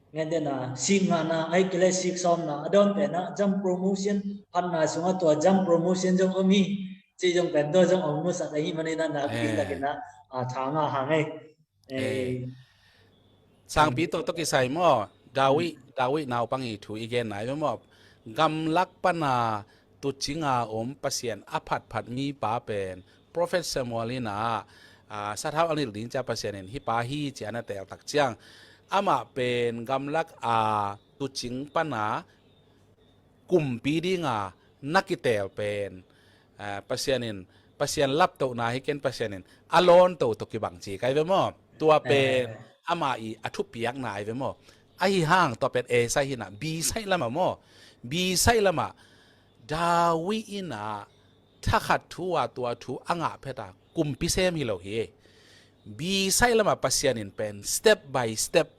gentehna sik ngahna, ahih kei leh sik sawmna, a dawn pen ah jump promotion, phatna sungah tua jump promotion zong om hi, cih zong pen tua zong hong musak ahih manin ah nakpi takin ah, ah, tha ngah hang ei. Eh. Sangpi tawh tawh kisai maw, David, David naupang i thu i genna hi maw. Gamlak pan a tuucinga om Pasian a phatphat mipa pen Prophet Samuel in ah, ah, sathau a nilh ding cia Pasian in hih pa hi cia na teel tak ciang, amah pen gamlak a tuucing pana kumpi dinga na kiteel pen, ah, Pasian in, Pasian laptohna hi ken Pasian in a lawnto tawh kibang ci kai ve maw? Tua pen ama i a thupiakna ai ve maw? Ahi hang tua pen A side hinah B side lamah maw? B side lamah David inah thakhat thu a tua thu a ngah pheta kumpi sem hi lo hi. B side lamah Pasian in pen step by step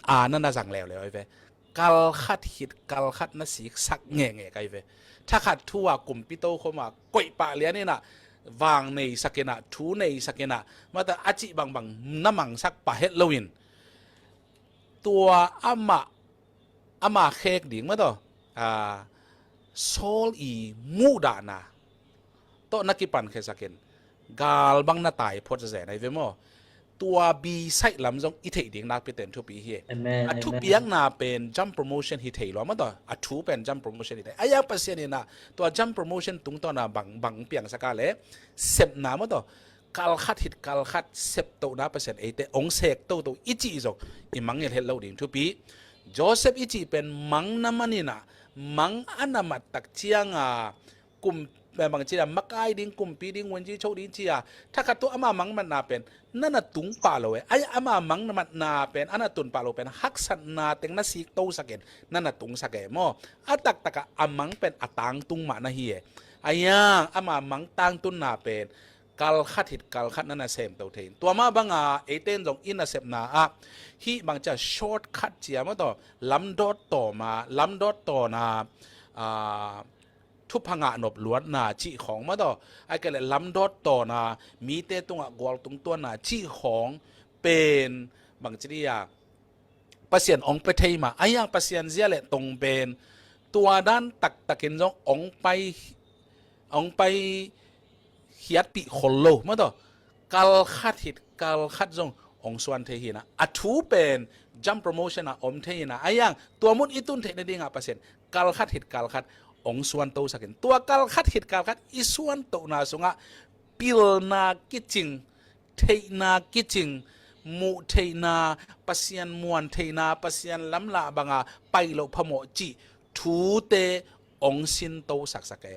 a na na zang leuleu ai ve. Kalkhat hit kalkhat na siksak ngenge kai ve. Thakhat thu a kumpi tokhoma koih pah lian inah vang neisak inah thu neisak inah mata a cih bangbang na mangsak pah het loin tua amah, amah khek ding mataw, ah, Saul i muhdahna tawh na kipan khesakin gal bang na tai phot zazen ai ve maw? Tua B side lam zong i theih ding nakpi ten thupi hi. A thupiakna pen jump promotion hi thei lua mataw, a thu pen jump promotion hi thei. A yang Pasian inah tua jump promotion tungtawna bang, bang piangsak a le sepna mataw, kalkhat hit kalkhat septohna Pasian eite ong sek toto i cih zong i mangngilh het lo ding thupi. Joseph i cih pen mang na man inah, mang a na mat tak cianga kum, bangci a makai ding, kumpi ding, wunci cho ding cia thakhat tu ama mang matna pen na na tung pah lo e. Ai ama mang na matna pen a na tun pah lo pen haksatna teng na siktosakin na na tungsak e maw? A taktaka a mang pen a tangtung mah na hi e. A yang ama mang tangtunna pen kalkhat hit kalkhat na na semto thei in. Tua mah banga eite in zong i nasepna ah hih bangcia shortcut cia mataw, lamdawt tawma, lamdawt tawna, ah, thupha ngah nop luatna cih khawng mataw, ai kei le lamdawt tawna mite tungah gualtung tuanna cih khawng pen bangci dia Pasian ong pe thei mah. A yang Pasian zia le tong pen tua dan taktakin zong ong pai, ong pai khiatpih khol lo mataw, kalkhat hit kalkhat zong ong suan thei hinah. A thu pen jump promotion a om thei hinah. A yang tua mun i tun theih nadingah Pasian kalkhat hit kalkhat ong suantosakin, tua kalkhat hit kalkhat i suantohna sungah pilna kicing, theihna kicing, muh theihna, Pasian muan theihna, Pasian lamlah banga pai loh phamawh cih thute ong sinto saksak e.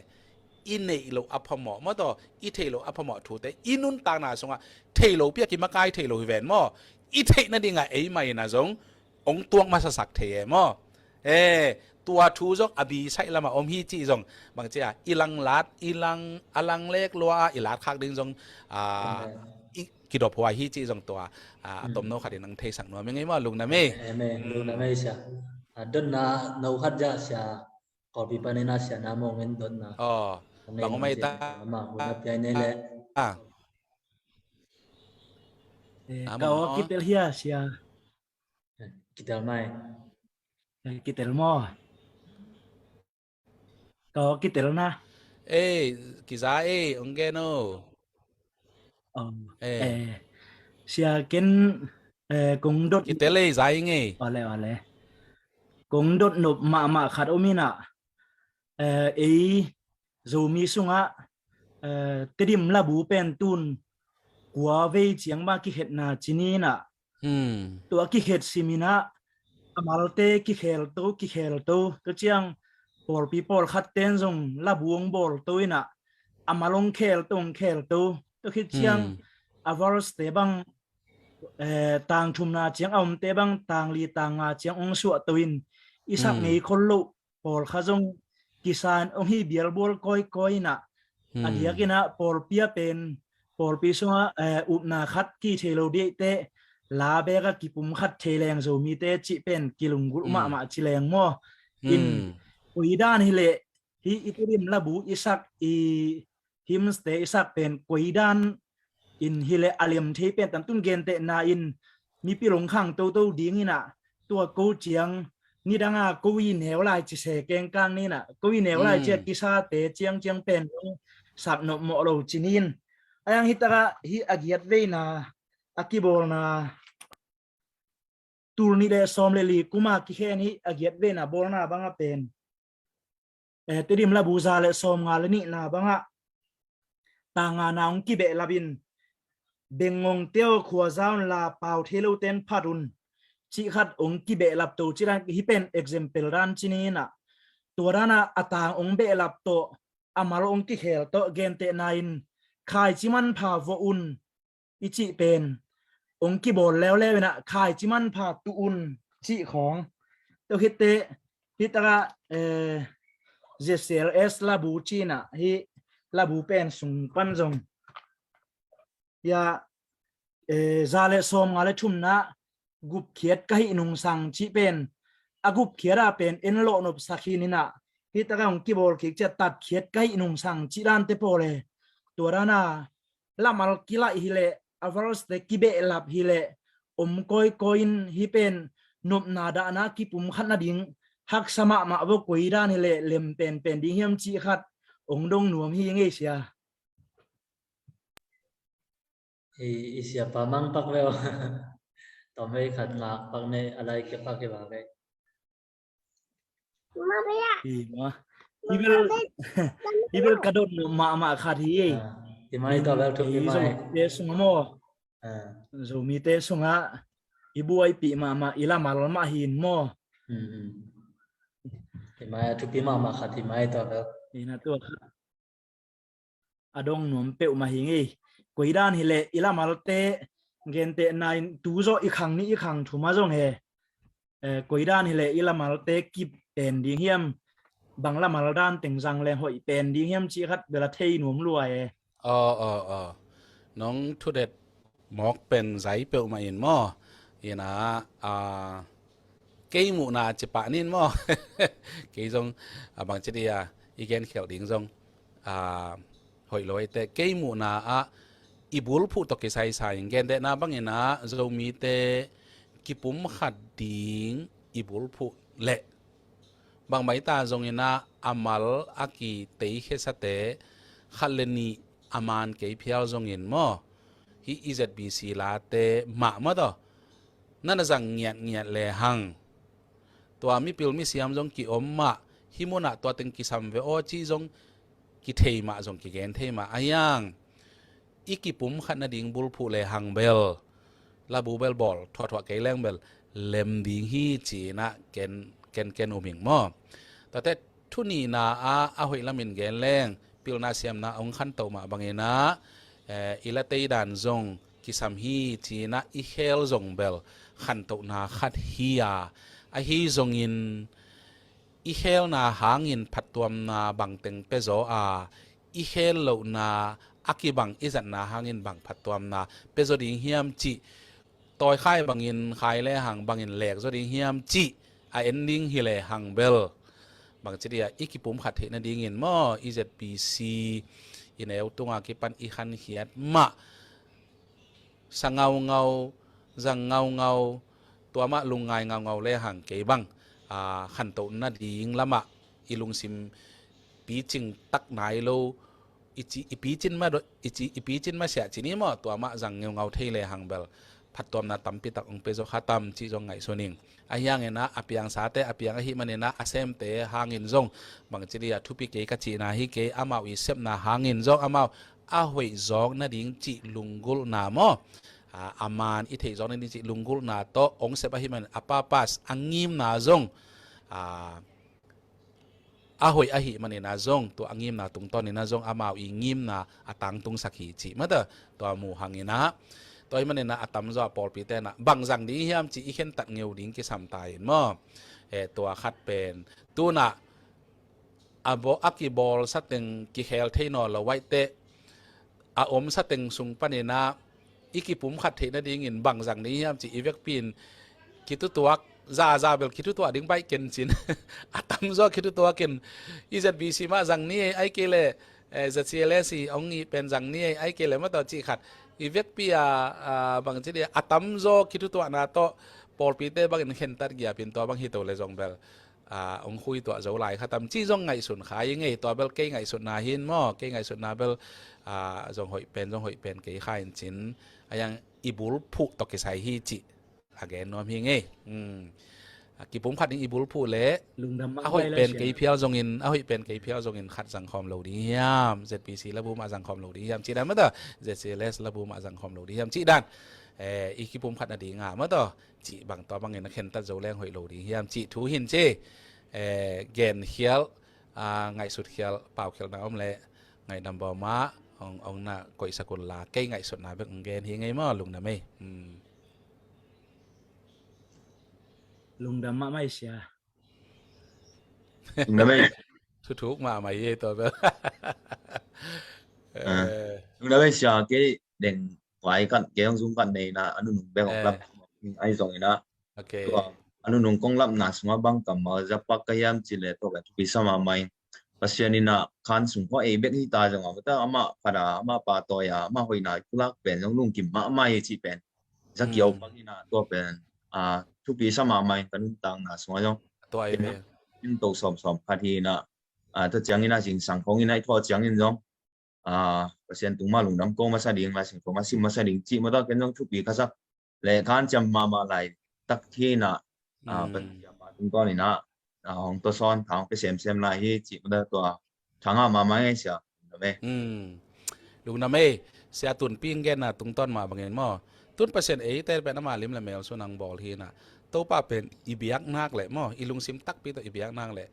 I neih loh a phamawh mataw, i theih loh a phamawh thute i nuntakna sungah thei lo piak i makai thei lo hi ven maw? I theih nadingah eimah inah zong ong tuak masasak thei e maw? E, tua thu zong a B side lamah om hi cih zong bangcia i langlat, i lang, a lang lek lua a i latkhak ding zong, a, i kidop huai hi cih zong tua, a, a tomno khatin ang theisak nuam i ngei maw, lungdam e. Amen. Lungdam e sia. A, dotna no khat zah sia, Kawlpi panin a sia na mawngin dotna. Aw, bang om ai ta? Ama hun a piai nei le. Ka aw kitel hia sia. Kitel mai. Kitel maw? Ka aw kitel na. Ei, kiza ei, ong gen o. Sia ken kong dot kitel ei, za i ngei. Ole, ole. Kong dot nop mahmah khat om inah, ei Zomi sungah, eh, Tedim labu pen tun kua vei ciang mah kikhetna ci ni inah. Tua kikhet sim inah a malte kikhelto, kikhelto. Tua ciang pawlpi pawlkhat ten zong labu ong bawlto inah a mal ong khelto, ong khelto. Tua khit ciang a verse te bang, eh, tang thumna ciang a omte bang tang li tang nga ciang ong suahto in i sak ngei khol loh pawlkhat zong kisa in ong hi bialbual kawikawi inah. A diak inah pawlpi a pen, pawlpi sungah, eh, upna khat ki thei lo dih teh la bek a kipum khat thei leng Zomite cih pen kilunggulh mahmah ci leng maw? In koi dan hileh hih i Tedim labu i sak, i hymns te i sak pen koi dan in hileh a lem thei pen tantun gentehna in mipi longkhang toto ding inah, tua ko ciang nidanga ko i neu lai ci se kengkang ni inah, ko i neu lai cia kisate ciangciang pen sak nopmawh lo ci ni in. A yang hitakah hih a giat veina a kibawlna tul nih le sawm le li kuma kikhen hih a giat veina bawlna banga pen eh, Tedim labu za le sawmnga le nihna bangah tangana hong kibehlap in, bengngongte aw khuaza unla pau thei loten phat un cih khat hong kibehlap to cih dan hi pen example dan ci ni inah, tua danah a tang hong behlap tawh a mal hong kikhel tawh gentehna in khaici manpha vawh un i cih pen hong kibawl leuleu inah khaici manpha tuh un cih khawng. Tua khitteh hitakah, eh, Z C L S labu cinah hi labu pen sung pan zong ya, eh, za le sawmnga le thumna gupkhiat ka hih nungsang cih pen a gupkhiat a pen en lawhnop sakhi ninah hitakah hong kibawl kik ciah tatkhiat ka hih nungsang cih dante pawl e. Tua dana lamal kilaih hileh a verse te kibehlap hileh om kawikawi in hi pen nopna dahna kipum khat nading haksa mahmah vawh koi dan hileh lem penpen ding hiam cih khat hong dong nuam hi ngei sia. I, i siapa mang pak veu. Tom hei khat ngak pak ne a lai kia pak hi va ve. Hi ma. Hi bel, hi bel ka dot nuam mahmah khat hi ei. Hi mai to bel thupi mai. Te sung maw. Zomite sungah i buaipih mahmah i lamal mah hin maw. Hi mai a thupi mahmah khat hi mai to bel. Hi na tua khat. A dong nuam peuhmah hi ngei. Koi dan hileh i lamalte gentehna in tu zawh i khang nih i khang thum a zong he. Eh, koi dan hileh i lamalte kip pen ding hiam, bang lamal dan teng zang le hoih pen ding hiam cih khat bel a thei nuam lua e. Aw, aw, aw. Nong thudet mawk pen zai peuhmah in maw. Ina, a, kei muhna cipah nin maw. Kei zong, a, bangci dia i genkhialh ding zong, a, hoih lo eite kei muhna ah i bulphuh tawh kisaisai in gentehna bangin ah Zomite kipum khat ding i bulphuh leh bangmah i ta zongin ah a mal a kiteikhiasate khat le nih a man kei phial zongin maw, hih i Z B C late mahmah tawh na na zang ngiatngiat lehang tua mipil misiam zong ki-om mah, hih munah tua teng kisam ve aw cih zong kithei mah zong kigen thei mah. A hiang i kipum khat nading bulphuh lehang bel labu bel bawl thuahthuah kei leng bel lem ding hi ci-inah ken ken ken um hing maw. Tuate thu nihna ah a hoih lamin gen leng pilna siamna hong khantoh mah banginah, eh, i la teidan zong kisam hi ci-inah i khel zong bel khantohna khat hi a, ahi zongin i khelna hangin phattuamna bangteng pezaw a, i khel lohna a kibang i zatna hangin bang phattuamna pezaw ding hiam cih, tawikhai bangin khai lehang bangin lekzaw ding hiam cih a en ding hi lehang bel bangci dia i kipum khat theih nadingin maw, i Z B C i neu tunga kipan i khankhiat mah sa ngaungau, zang ngaungau, tua mah lungngai ngaungau lehang kei bang, a, khantoh nading lamah i lungsim picing tak nai lo, i ci, i picin mah do, i ci, i picin mah siah ci ni maw, tua mah zang ngeungau thei lehang bel phattuamna tampi tak hong pia zaw kha tam cih zong ngaihsun ing. A hiangin ah a piangsate a piang ahih manin ah a semte hangin zong bangci dia thupi kei ka cihna hi kei, amau i sepna hangin zong amau a hoih zawk nading cih lunggulhna maw, a, a man i theih zawk nading cih lunggulhna tawh hong sep ahih manin a purpose a ngimna zong, a, a hoih ahih manin ah zong tua a ngimna tungtawnin ah zong amau i ngimna a tangtungsak hi cih mata tua mu hangin ah, tua ahih manin ah a tamzaw a pawlpite in ah bang zang ding hiam cih i khentat ngeu ding kisam ta in maw. Eh, tua khat pen tunah a baw, a kibawlsa teng kikhel thei nawn lo aih teh a omsa teng sung panin ah i kipum khat theih nadingin bang zang ding hiam cih i vekpi in kitutuak, zaza bel kitutuak ding baih ken cin. A tamzaw kitutuak in i Z B C mah zang ni ei, ai kei leh, eh, Z C L S i hong ih pen zang ni ei, ai kei leh mah tawh cih khat i vekpi a, a, bangci dia a tamzaw kitutuakna tawh pawlpite bangin khentat giapin tua bang hi to le zong bel, a, hong khui tuah zo lai kha tam cih zong ngaihsun kha i ngei. Tua bel kei ngaihsutna hi in maw, kei ngaihsutna bel, a, zong hoih pen zong hoih pen kei kha in cin, a hiang i bulphuh tawh kisai hi cih a gen nuam hi ngei. Um. A kipumkhat ding i bulphuh leh a hoih pen kei phial zongin, a hoih pen kei phial zongin khat zangkhawm lo ding hiam, Z P C labu mah zangkhawm lo ding hiam, cih dan mah ta, Z C L S labu mah zangkhawm lo ding hiam, cih dan. Eh, i kipumkhat nading a mah ta, cih bang tua bangin a khentat zo leng hoih lo ding hiam, cih thu hin ci. Eh, genkhial, ah, ngaihsutkhial, paukhial na om leh ngaihdam bawm ah hong, hong na koihsak un la, kei ngaihsutna bek hong gen hi ngei maw, lungdam ei. Hmm. Lungdam mahmah ei sia. Lungdam ei. Thuthuk mahmah ei tua bel. Ah. Eh. Lungdam ei sia, kei deng vai khat, kei hong zum khat nei na, a nunung bek hong lap ai zong ina. Ok. Tua, a nunung kong lapna sungah bang kammal za pak ka hiam cih leh tua pen thupi sa mahmah ing. Pasian ina khan sung khawng ei bek hi ta zong a, mata amah phat a, amah pahtawi a, amah hoihna i pulak pen zong lungkim mahmah hi cih pen za kiau pak ina, tua pen, ah, thupi sa mahmah ing ka nuntakna sungah zong. Tua ei ve. In to sawmsawm khat hi ina, ah, tua ciangin a zingsang khawng ina i thawh ciangin zong, ah, Pasian tung mah lungdam ko masa ding, Lai Siangtho mah sim masa ding cih mah tua ken zong thupi ka sa. Leh khan ciam mahmah lai tak hi ina, ah, Pasian pa tungtawn ina, ah, hong tawsawn, thang hong pia semsem lai hi cih mah tua thangah mahmah ngei sia. Lungdam ei. Hmm. Lungdam ei. Sia Tunpi in genna tungtawn mah bangin maw, tun Pasian eite pen ama lim le mel suan hong bawl hi ina, Topa pen i biak nak leh maw, i lungsim takpi tawh i biak nak leh,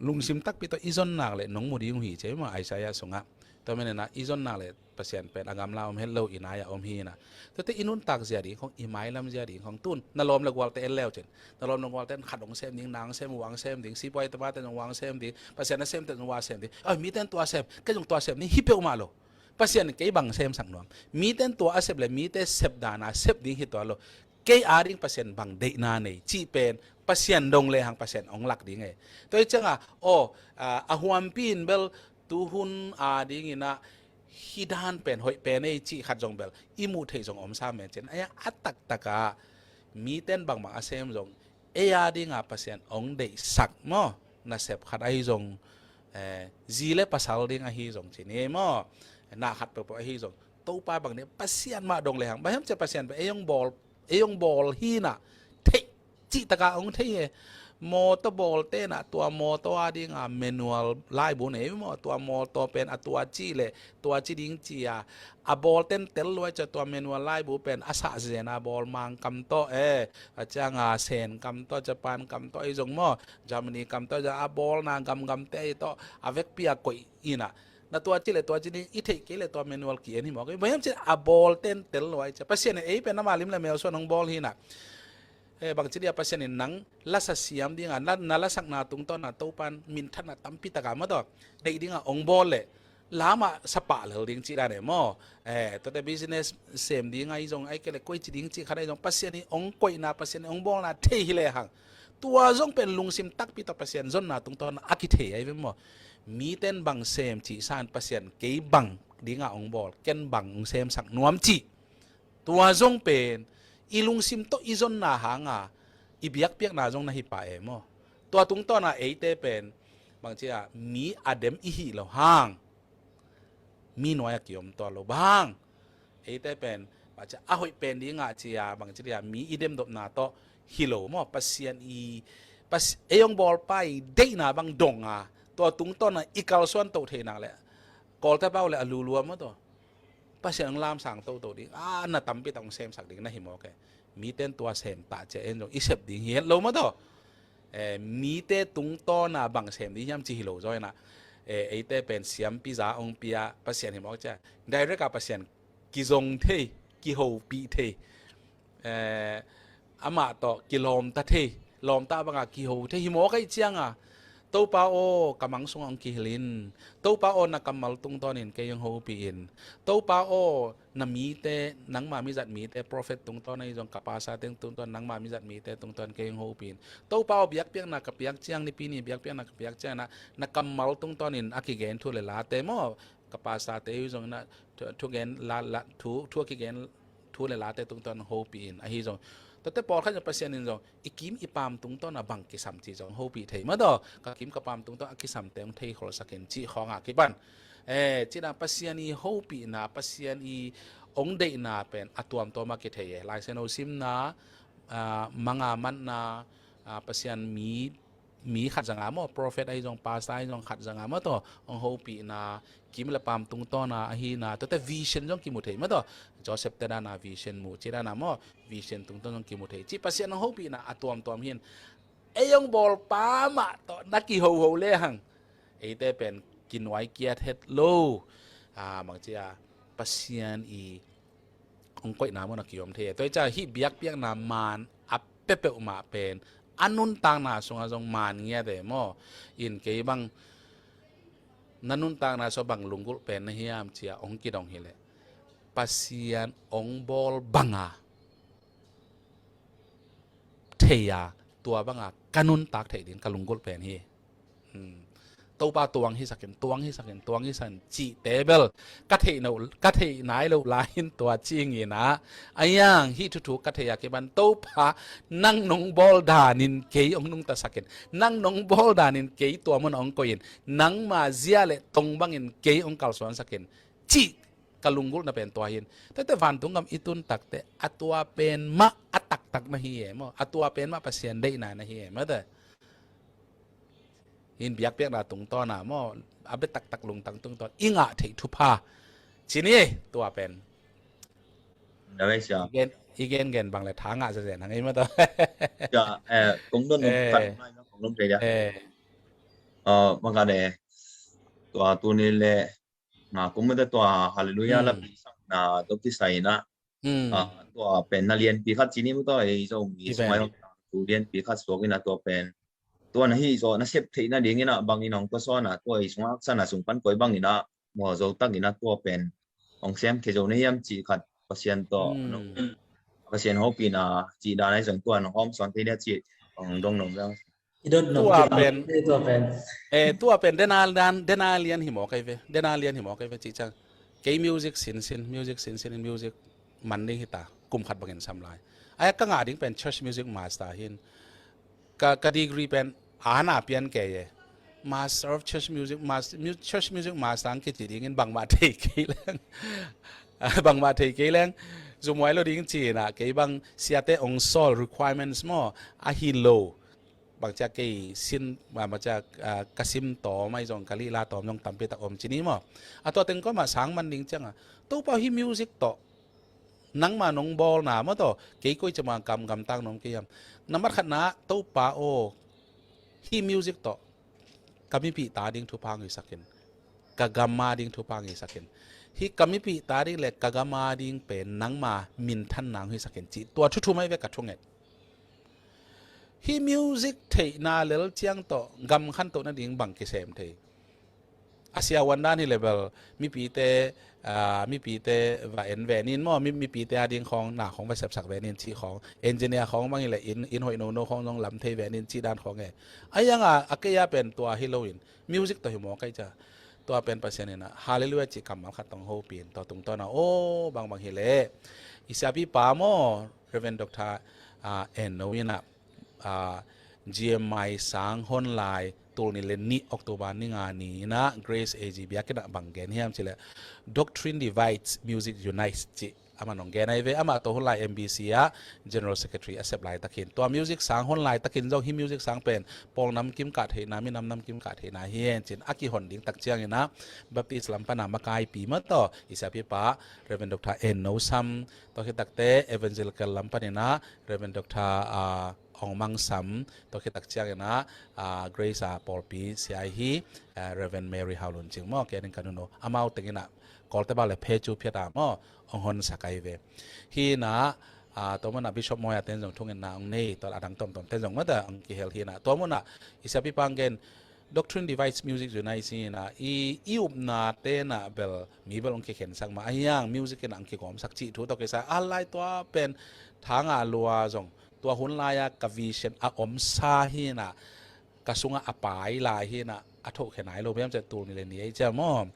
lungsim takpi tawh i zon nak leh nong mu ding uh hi ci ei maw, Isaiah sungah. Tua manin a i zon nak leh Pasian pen a gamla om het lo, i nai-ah om hi ina. Tuate i nuntak zia ding khawng, i mailam zia ding khawng, tun na lawm le gualte en leu cin, na lawm le gualte in khat hong sem ding, na hong sem, wa hong sem ding, sipuai tamate zong wa hong sem ding, Pasian a semte zong wa sem ding. Ai, mite in tua sem, kei zong tua sem ding hi peuhmah lo. Pasian in kei bang semsak nuam? Mite in tua a sep leh mite sep dan a sep ding hi tuan lo. Kei ading Pasian bang deihna nei cih pen Pasian dong lehang Pasian hong lak ding ei. Tua hi ciangah, aw, a, a huampi in bel tuhun ading ina hih dan pen hoih pen ei cih khat zong bel i muh theih zong om sam men cin. Ai, a taktak ah mite in bangbang a sem zong ei ading a Pasian hong deihsak maw, nasep khat ahi zong, eh, zi le pasal ding ahi zong ci ni maw, na khat peuhpeuh ahi zong, Topa bang ding, Pasian mah dong lehang, bang hiam cih leh Pasian pen ei hong bawl, ei hong bawl hi ina, theih cih tak a hong thei hi. Mawtaw bawlte in a, tua mawtaw ading a manual laibu nei maw, tua mawtaw pen a tua ci leh tua ci ding ci a, a bawlte in tel lua ai ciah, tua manual laibu pen a sah zen a bawl, Mang kam tawh, eh, a ciang a Sen kam tawh, Japan kam tawh ahi zong maw, Germany kam tawh ahi zong, a bawlna gamgamte ahi tawh a vekpi a koih ina, na tua ci leh tua ci ding, i theih kei leh tua manual ki-en hi mawk ei. Bang hiam cih leh a bawlte in tel lua ai ciah. Pasian in ei pen ama lim le mel suan hong bawl hi ina. Eh, bangci dia Pasian in nang lasa siam ding a, na, na lasakna tungtawn a Topa in minthanna tampi tak a maw tua deih ding a hong bawl leh, la mah sa pah lel ding cih dan ei maw. Eh, tuate business sem ding ahi zong, ahih kei leh koici ding cih khat ahi zong, Pasian in hong koihna, Pasian in hong bawlna thei hi lehang, tua zong pen lungsim takpi tawh Pasian zonna tungtawn a kithei ahi ve maw. Mite in bang sem cih sang, Pasian kei bang ding a hong bawl, ken bang hong semsak nuam cih. Tua zong pen i lungsim tawh i zonna hang a i biakpiakna zong na hi pah ei maw. Tua tungtawn a eite pen bangci a, mi a dem i hih loh hang, mi nuai a ki-om tuan lo. Bang hang eite pen bangci a, a hoih pen ding a ci a, bangci dia mi i demdopna tawh hi lo maw. Pasian i, Pas-, ei hong bawlpa i deihna bang dong a, tua tungtawn a i kalsuan toh theih nak leh, Kawlte pau leh a lulua maw tua, Pasian hong lamsang toto ding a, na tampi tak hong semsak ding na hi mawk ei. Mite in tua sem ta ciah, en zong i sep ding hi het lo maw tua. Eh, mite tungtawn a bang sem ding hiam cih hi lo zaw ina. Eh, eite pen siampi za hong pia Pasian hi mawk ciah. Direct a Pasian kizong thei, kihopih thei, eh, amah tawh kilawmta thei, lawmta bang a kiho thei hi mawk ahih ciang a, Topa aw, ka mang sungah hong kihilh in. Topa aw, na kammal tungtawnin kei hong hopih in. Topa aw, na mite, nangma mizat mite, prophet tungtawn ahi zong, ka pastor teng tungtawn, nangma mizat mite tungtawn kei hong hopih in. Topa aw, biakpiakna ka piak ciang, Nipi ni biakpiakna ka piak ciang na, na kammal tungtawnin a kigen thu le late maw, ka pastor te uh zong na, thu, thugen la, la, thu, thu a kigen, thu le late tungtawn hopih in. Ahi zong, tuate pawlkhat zong Pasian in zong i kim i paam tungtawn a bang kisam cih zong hopih thei maw tua. Ka kim ka paam tungtawn a kisamte hong thei kholsak in cih khawng a kipan, eh, cih dan Pasian i hopihna, Pasian i hong deihna pen a tuamtuam a kithei ei. Lai Siangtho simna, ah, manga matna, ah, Pasian mi, mi khat zanga maw, prophet ahi zong, pastor ahi zong khat zanga maw taw, hong hopihna, kim le paam tungtawna ahina, tuate vision zong kimu thei maw taw, Joseph te dana vision mu, ci dana maw, vision tungtawn zong kimu thei. Ci Pasian hong hopihna a tuamtuam hin, ei hong bawlpa mah tawh na kihoho lehang, eite pen kinuai kiat het lo. Ah, bangci a, Pasian i hong koihna mun a kiom thei. Tua hi ciang hih biakpiakna maan a pia peuhmah pen a nuntakna sungah zong maan ngiat e maw. In kei bang na nuntakna sungah bang lunggulh pen na hiam ci a hong kidong hileh, Pasian hong bawl banga thei a, tua banga ka nuntak theih ding ka lunggulh pen hi. Hmm. Topa tuang hisakin, tuang hisakin, tuang hisakin cihte bel ka theih no, ka theih nai lo lai-in tua ci ngin ah, a iang hih thuthu ka theih a kipan Topa nang nong bawl danin kei hong nungtasakin, nang nong bawl danin kei tua mun hong koihin, nangma zia le tong bangin kei hong kalsuansakin cih ka lunggulhna pen tua hin. Tuate vantung gam i tun takte a tua pen mah a taktak na hi e maw, a tua pen mah Pasian deihna na hi e maw te. Hin biakpiakna tungtawna maw, a bia taktak lungtang tungtawn i ngah theih thupha ci ni, tua pen. Na vei sia. I gen, i gen gen bang le tha ngah zezen hang ei maw taw. Sia, eh, kong don nong, eh, kong don thei dia. Eh. Eh, maka de. Tua tuni le nga kum mate tua Hallelujah, hmm, la pi sakna tawh kisai na. Hmm. Ah, tua pen na lianpi khat ci ni maw taw, ei Zomi sungah hong tu lianpi khat suak in ah tua pen. Tua na hih zawh na sep theih nadingin ah bangin hong tuasawn ah tua ei sungah haksatna sung pan koi bangin ah maw zo takin ah tua pen hong sem khe zo na hiam cih khat Pasian tawh, hmm, Pasian hopihna cih dan ahi zong tua hong hawm sawn thei dia cih hong dong nong dang. I dot nong tua pen, tua pen. Eh, tua pen dena dan, dena lian hi maw kai ve, dena lian hi maw kai ve cih ciang. Kei music sinsin, music sinsin in music man ding hi ta, kum khat bangin sam lai. Ai ka ngah ding pen church music master hin. Ka, ka degree pen a na pian kei e. Master of Church Music, Master, Mu-, Church Music Master ang kici dingin bangmah thei kei leng. Bangmah thei kei leng. Zumuai lo ding ci-in ah, kei bang siate ong sawl requirements maw, a hi lo. Bangcia kei sin, bangcia, ah, ka sim tawm ahi zong, ka lihla tawm zong tampi tak om ci ni maw. A tua teng kawmah sang man ding ciangah, Topa hih music tawh nangma nong bawlna maw taw, kei koi cema kam gamtang nong kei hiam? Nambat khatna, Topa aw, hih music tawh ka mipih ta ding thupha hong hisakin, ka gam a ding thupha hong hisakin. Hih ka mipih ta ding le ka gam a ding pen nangma minthanna hong hisakin cih tua thu thum ahi ve ka thunget. Hih music theihna lel ciang tawh gam khantoh nading bang kisem thei? A siavuan dan hi le bel, mipite, ah, mipite va en ve nin maw, mi, mipite a ding khawng na khawng va sepsak ve nin cih khawng, engineer khawng bang hi le inn, inn hoih nono khawng zong lam thei ve nin cih dan khawng e. A ianga a kei a pen tua hi loin music tawh hi maw kai cia. Tua pen Pasian in ah Hallelujah cih kammal khat tawh hong hopih in, tua tungtawn ah aw bangbang hi le i siapipa maw, Reverend Doctor, ah, En No in ah, ah, G M I sang hon lai, tul nih le nih October ni nga ni in ah Grace A G biakinn ah bang gen hiam cih leh, Doctrine divides, music unites cih amah nong gen ahi ve. Amah tawh hun lai M B C ah General Secretary a sep laitakin, tua music sang hon laitakin zong hih music sang pen pawl namkim kah theihna, minam namkim kah theihna hi hen cin a kihon ding tak ciangin ah Baptist lam pan ah makaipi mah tawh i siapipa Reverend Doctor En No Sam, tua khit takte Evangelical lam panin ah Reverend Doctor, ah, Ong Mang Sam, tua khit tak ciangin ah, ah, Grace a pawlpi sia ahi hi, ah, Reverend Mary Hau Lun Cing maw, kei a ding ka nunu, amau tengin ah Kawlte bang le phe cu phiat a maw, ong honsak ahi ve. Hi in ah, ah, tua mun ah Bishop Moya ten zong thungetna ong nei, tua a dang tuamtuam ten zong mata ong kihel hi in ah, tua mun ah i siapipa hong gen, Doctrine divides, music unites hi in ah, i, i upna ten ah bel mi bel ong kikhensak mah, a hiang music in ah ong kigawmsak cih thu tawh kisai a lai tua pen thanga lua zong tua hun lai-a ka vision a omsa hi in ah, ka sungah a pai lai hi in ah, a thohkhe nai lo biam ciah tul nih le nih ahi ciah maw.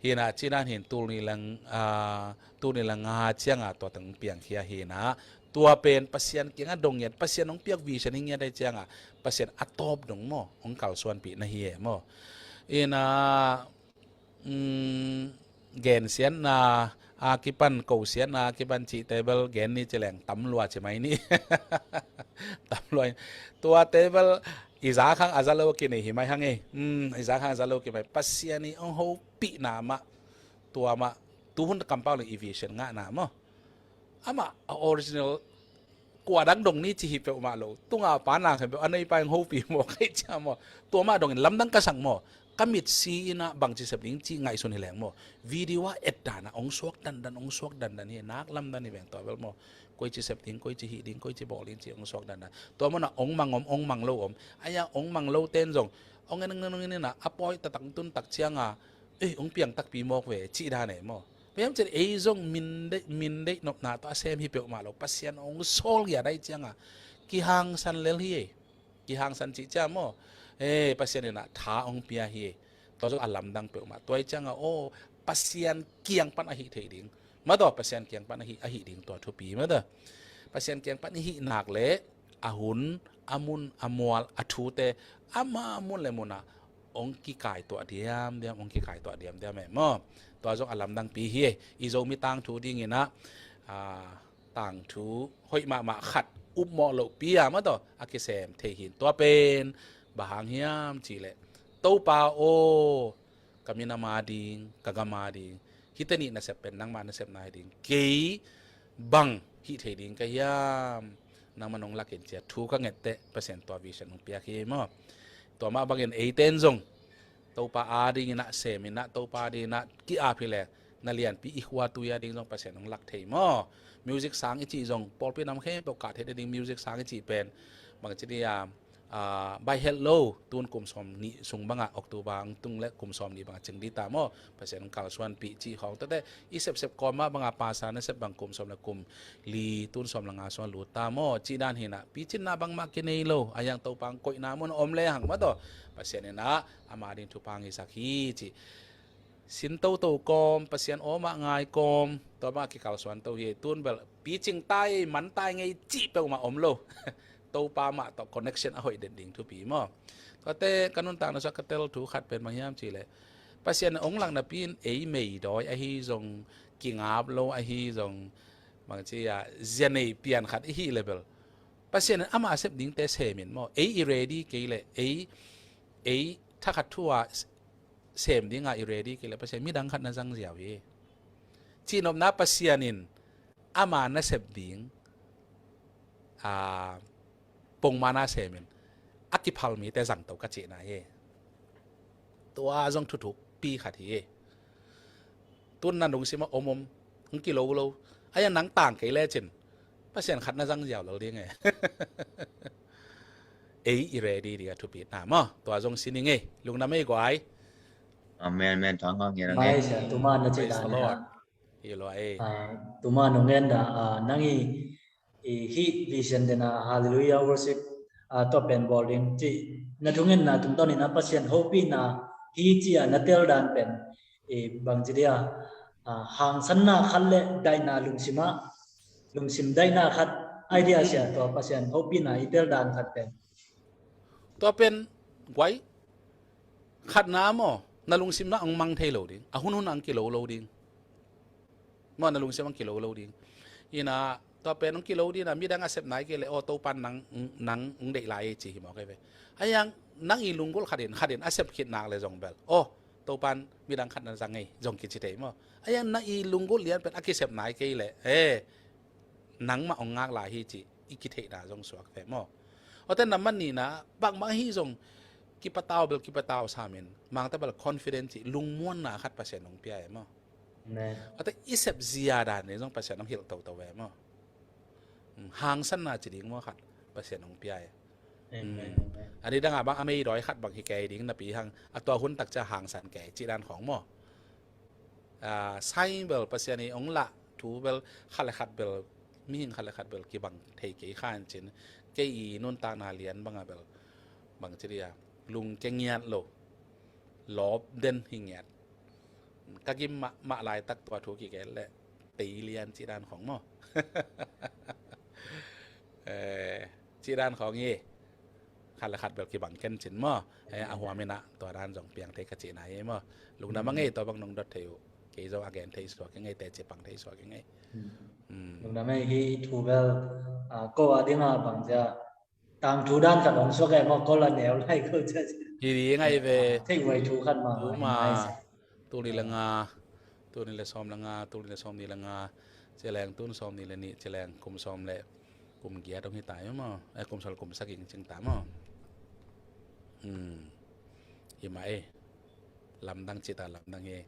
Hi in ah, ci dan hin tul nih le, ah, tul nih le nga ciangah tua teng piangkhia hi in ah, tua pen Pasian kiangah dong ngiat, Pasian hong piak vision hi ngiat ahi ciangah Pasian a tawp dong maw, hong kalsuanpih na hi e maw. Hi in ah, um, gensiatna a kipan kosiatna a kipan cihte bel gen ni ci leng tam lua ci mai ni. Tam lua in. Tuate bel i za khang a za lo kinei hi mai hang ei. Hmm, i za khang a za lo kinei mai. Pasian i hong hopihna mah, tua mah tuhun kampau le i vision ngahna maw, amah a original kua dang dong ni ci hi peuhmah lo. Tunga pa na khen peuh a neipa in hopih maw, kei cia maw. Tua mah dongin lamdang ka sak maw. Ka mitsi in ah bangci sep ding ci ngaihsun hi leng maw, video a et dan a hong suak dandan, hong suak dandan hi. Nak lamdang hi veng tua bel maw. Koici sep ding, koici hih ding, koici bawl ding ci hong suak dandan. Tua maw na hong mang om, hong mang lo om. Aia hong mang lo ten zong hong en nang nang in ah a pawi taktak tun tak cianga, ei, hong piang takpi mawk ve cih dan ei maw. Bang hiam cih leh ei zong min deih, min deih nopna tawh a sem hi peuhmah lo. Pasian hong sawl gia dai cianga kihangsan lel hi ei. Kihangsan cih ciang maw, eh, Pasian in ah tha hong pia hi ei. Tua zong a lamdang peuhmah. Tua hi cianga aw, Pasian kiang pan a hih theih ding. Mah tawh Pasian kiang pan a hih, a hih ding tua thupi mah tawh. Pasian kiang pan i hih nak leh a hun, a mun, a mual, a thute amah mun le mun ah hong kikaituah diamdiam, hong kikaituah diamdiam e maw. Tua zong a lamdangpi hi ei. I Zomi tangthu dingin ah, ah, tangthu hoih mahmah khat upmawh lohpi a mah tawh a kisem thei hi in. Tua pen bang hang hiam cih leh, Topa aw, ka minam a ding, ka gam a ding, hihte nih nasep pen nangmah nasepna hi ding, kei bang hih thei ding ka hiam, nangmah nong lak in ci a thu ka nget teh Pasian tua vision hong piak hi ei maw. Tua mah bangin eite in zong Topa a dingin ah sem in ah, Topa a dingin ah ki-ap hi leh na lianpi i khua tui a ding zong Pasian hong lak thei maw. Music sang i cih zong pawlpi nam khempeuh kah theih nading music sang i cih pen bangci dih a, ah, baih het lo, tun kum sawm nih sung bangah, October hong tung leh kum sawm nih bangah cing dih ta maw. Pasian hong kalsuanpih cih khawng tuate i sepsep kawm mah bangah, pastor nasep bang kum sawm le kum li, tun sawm le nga sung a lut ta maw. Cih dan hi in ah picinna bangmah kinei lo, a hiang Topa hong koihna mun a om le hang mah tawh Pasian in ah ama ding thupha hong hisak hi cih. Sin toto kawm, Pasian aw mah ngai kawm, tua mah kikalsuan to hi ei. Tun bel picing tai, man tai ngei cih peuhmah om lo. Topa mah tawh connection a hoih den ding thupi maw. Tuate ka nuntakna sungah ka tel thu khat pen bang hiam cih leh, Pasian hong lak napi in ei meidawi ahi zong, kingap lo ahi zong, bangci a zia nei pian khat i hih leh bel Pasian in amah a sep dingte sem in maw. Ei i ready kei leh, ei, ei thakhat thu a sem dinga i ready kei leh Pasian midang khat na zang ziau hi. Cihnopna Pasian in ama nasep ding, ah, pongmana sem in a kiphal mite zangto ka cihna hi. Tua zong thuthukpi khat hi. Tun na lungsim ah om om, hong kilo lo, a hiang nang tang kei lecin Pasian khat na zang ziau lo ding e. Ei i ready ding a thupitna maw. Tua zong si ning ei. Lungdam ei guai. Amen, amen. Thang ngang ngen ang ei. Praise the Lord. Hi lo ei. Ah, tuma nong en dah, ah, nang i, i hih vision dena Hallelujah worship, ah, tua pen bawl ding cih na thungetna tungtawnin a Pasian hopihna hi ci a na tel dan pen, i bangci dia, ah, hangsanna khat le daihna lungsim ah, lungsim daihna khat idea sia tua Pasian hopihna i tel dan khat pen. Tua pen guai, khatna maw, na lungsim na hong mang thei lo ding, a hunhun hong kilo lo ding. Maw, na lungsim hong kilo lo ding. Ina, tua pen hong kilo ding a, midang a sep nai kei leh, aw, Topan nang, nang hong deih lai ei ci hi maw kei ve. A hiang nang i lunggulh khatin, khatin a sep khit nak leh zong bel, aw, Topan midang khat na zang ei zong kici thei maw. A hiang na i lunggulh lian pen a kisep nai kei leh, eh, nangmah hong ngak lai hi cih i kitheihna zong suak ve maw. Awte na man nihna, bangmah ahi zong kipatau bel kipatau samin, mangta bel confident cih lungmuanna khat Pasian hong pia e maw. Amen. Awte i sep zia dan ding zong Pasian hong hilh toto ve maw. Hmm, hangsanna ci ding maw khat Pasian hong pia e. Amen. Hmm. A didang a bang a meidawi khat bang hi kei ding napi hang, a tua hun tak cia hangsan kei cih dan khawng maw. Ah, sai bel Pasian i hong lah thu bel khat le khat bel, mihing khat le khat bel kibang thei kei kha in cin, kei i nuntakna lian banga bel bangci dia, lungke ngiat lo, lawp den hi ngiat. Ka gim mahmah laitak tua thu kigen leh tei lian cih dan khawng maw. Eh, cih dan khawng hi. Khat le khat bel kibang ken cin maw. Eh, a huam in ah tua dan zong piang thei ka cihna hi maw. Lungdam a ngei tua bang nong dot thei uh. Kei zong a gen thei suak ing ei, teci pang thei suak ing ei. Lungdam ei. Hih thu bel ko a dingah bangzia tangthu dan khat hong suak ei maw, ko la neu lai ko cia. Hi ding ahi ve. Theih huai thu khat mah. Tuma, tul nih le nga, tul nih le sawm le nga, tul nih le sawm nih le nga, ci leng tun sawm nih le nih, ci leng kum sawm le kum giat hong hi ta maw. Eh, kum sawm le kum sagih cing ta maw. Hi mah ei. Lamdang cih ta lamdang hi.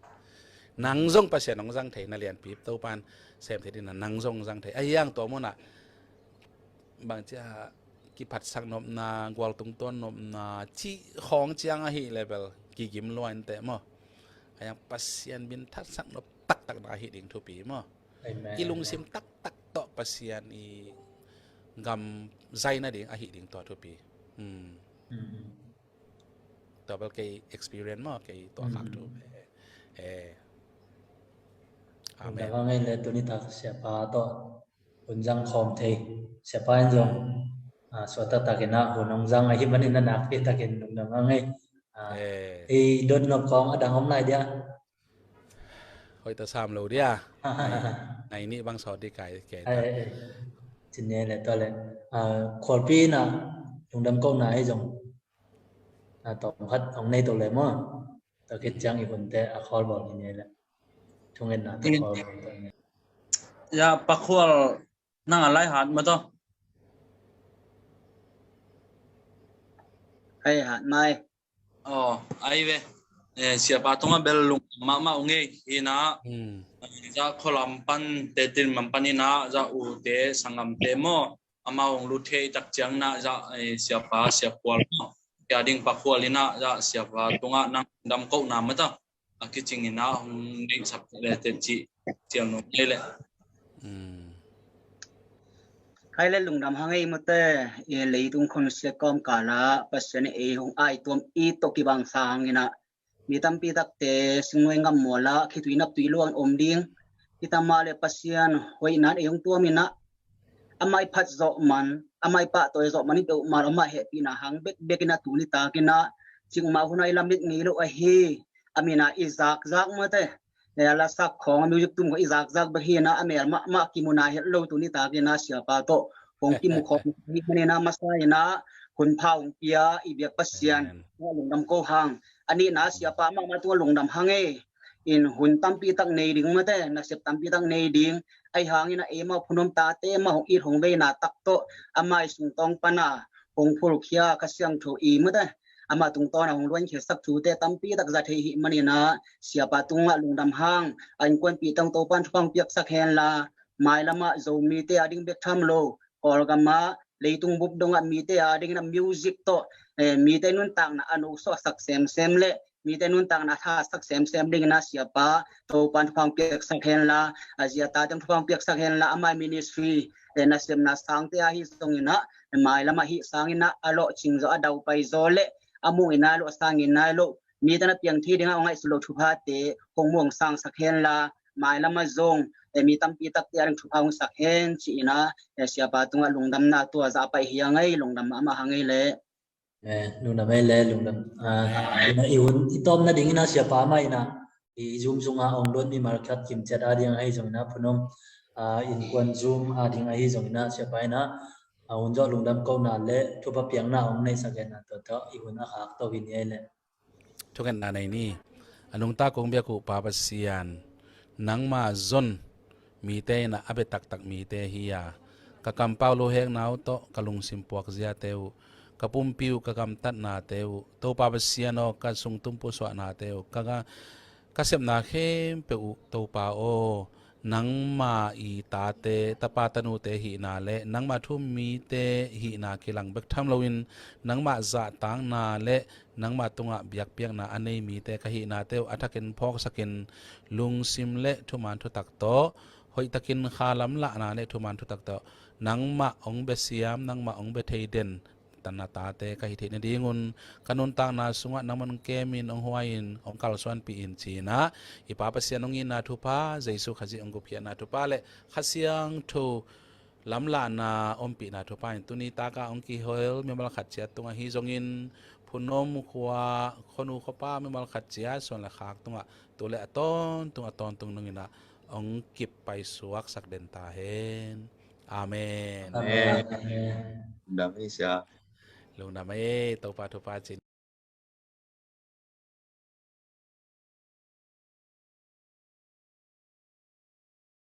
Nang zong Pasian hong zang thei, na lianpi Topan sem thei ding na, nang zong zang thei. Ahi hang tua munah bangcia kiphatsak nopna, gualtung tuan nopna cih khawng ciang ahi level kigim lua inteh maw. Ahi hang Pasian min thatsak nop taktak na ahi ding thupi maw. I lungsim taktak tawh Pasian i gam zai nading ahi ding tua thupi. Tua bel kei experience maw, kei tua khak thu. Amen. Lungdam hang ei le tuni tak siapa tawh hun zang khawm thei. Siapa in zong suakta takin ah hun hong zang ahi manin a nakpi takin lungdam hang ei. Ei dot nop khawng a dang om lai dia. Hoih ta sam lo dia. Nai nih bang sawt di kai kei ta. Cin ne le tua le. Khualpi na lungdam kohna hi zong a tawm khat hong nei to le maw. Tua khit ciang i hunte a khawl bawl hi ne le. Thungetna te khawl bawl hi ne. Ya, Pa Khual nang a lai hat maw taw. Ai hat mai. Aw, ai ve. Siapa tungah bel lungdam mahmah ung ei. Hi na, za khualam pan te tin man pan hi na, za ute sangam te maw. Amau hong lut thei tak ciang na, za siapa, Sia Khual maw. Kia ding Pa Khual hi na, za siapa tungah nang lungdam kohna maw taw. A kicing hi na, hong deihsak le te cih ciang nung ei le. Khai le lungdam hang ei maw te, i leitung khonsiat kawmkal ah Pasian in ei hong aituam i tawh kibang sang hi na, mi tampi takte singnuai ngam mual ah khitui naptui luang om ding. Hi ta mah le Pasian hoihna in ei hong tuam hi na, amah i phat zawh man, amah i pahtawi zawh man i peuhmah amah hehpihna hang bekbek in a tuni tak in a, cikmah hun a i lamit ngei lo ahi, a min a i zakzak maw te. A lasak khawng, a music tum khawng i zakzak bek hi na, a mel mahmah kimu nai het lo tuni tak in a siapa tawh hong kimu khawng hi manin a masa in a hun pha hong pia i biak Pasian tungah lungdam ko hang. A nihna siapa mahmah tungah lungdam hang ei. In hun tampi tak nei ding maw te, nasep tampi tak nei ding. Ahi hangin a eimau phunom tate mah hong it hong veina tak tawh amah i sungtawng pana hong phulkhia Kha Siangtho i maw te, amah tungtawn a hong luankhiasak thute tampi tak za thei hi manin a siapa tungah lungdam hang. A innkuanpih tawng Topan thupha hong piaksak henla, mailamah Zomite a ding bek tham lo, Kawlgamah leitung bup dongah mite a dingin a music tawh mite nuntakna a noksuahsak semsem le mite nuntakna a thasak semsem dingin a siapa Topan thupha hong piaksak henla, a zi a tate hong thupha hong piaksak henla, amah i ministry nasepna sangte ahi zongin a mailamah hih sangin a a lawhcing zaw, a daupai zaw le a muh nai lo, a sang nai lo, mite na piang thei dingah hong ngaihsut lo thuphate hong muang sangsak henla, mailamah zong mi tampi takte a ding thupha hong sak hen ci-in a siapa tungah lungdamna tua zah a paih hi a ngei, lungdam mahmah hang ei le. Lungdam ei le, lungdam. I hun i tawm nadingin a siapa mah in a i Zoom sungah hong luat mimal khat kimciat a ding ahi zongin a phunom, innkuan Zoom a ding ahi zongin a siapa in a a hun zawh lungdam kohna le thupha piakna hong neihsak hen a tua tawh i hun a khak to hi ni ei le. Thungetna nei ni. A nungta kong biak uh Pa Pasian, nangma zon mite in a a bia taktak mite hi a, ka kampau luhekna uh tawh ka lungsim puakziate uh, ka pumpi uh ka gamtatnate uh, Topa Pasian aw, ka sungtum pusuahnate uh, ka, ka sepna khempeuh uh Topa aw, nangma i tate, tapa tanute hihna le nangma thu-um mite hihna kilang bek tham loin, nangma zahtakna le nangma tungah biakpiakna a nei mite ka hihnate uh a thakin phawksakin, lungsim le thuman thutak tawh, hoihtakin kha lamlahna le thuman thutak tawh nangmah hong bia siam, nangmah hong bia thei den, na tate ka hi theih nadingun, ka nuntakna sungah nangman hong kemin, hong huai-in, hong kalsuanpih in ci-in a, i Pa Pasian hong itna thupha, Jesu Khazih hong gupkhiatna thupha le Kha Siangtho lamlahna ompihna thupha in tuni taka hong kihel mimal khat ciat tungah hi zongin, Phunom khua, khuanu khuapa mimal khat ciat suan le khak tungah tu le a tawntung a tawntung nunginah hong kip paisuaksak den ta hen. Amen. Amen. Amen. Dam ei sia. Lungdam ei, Topa thupha cin.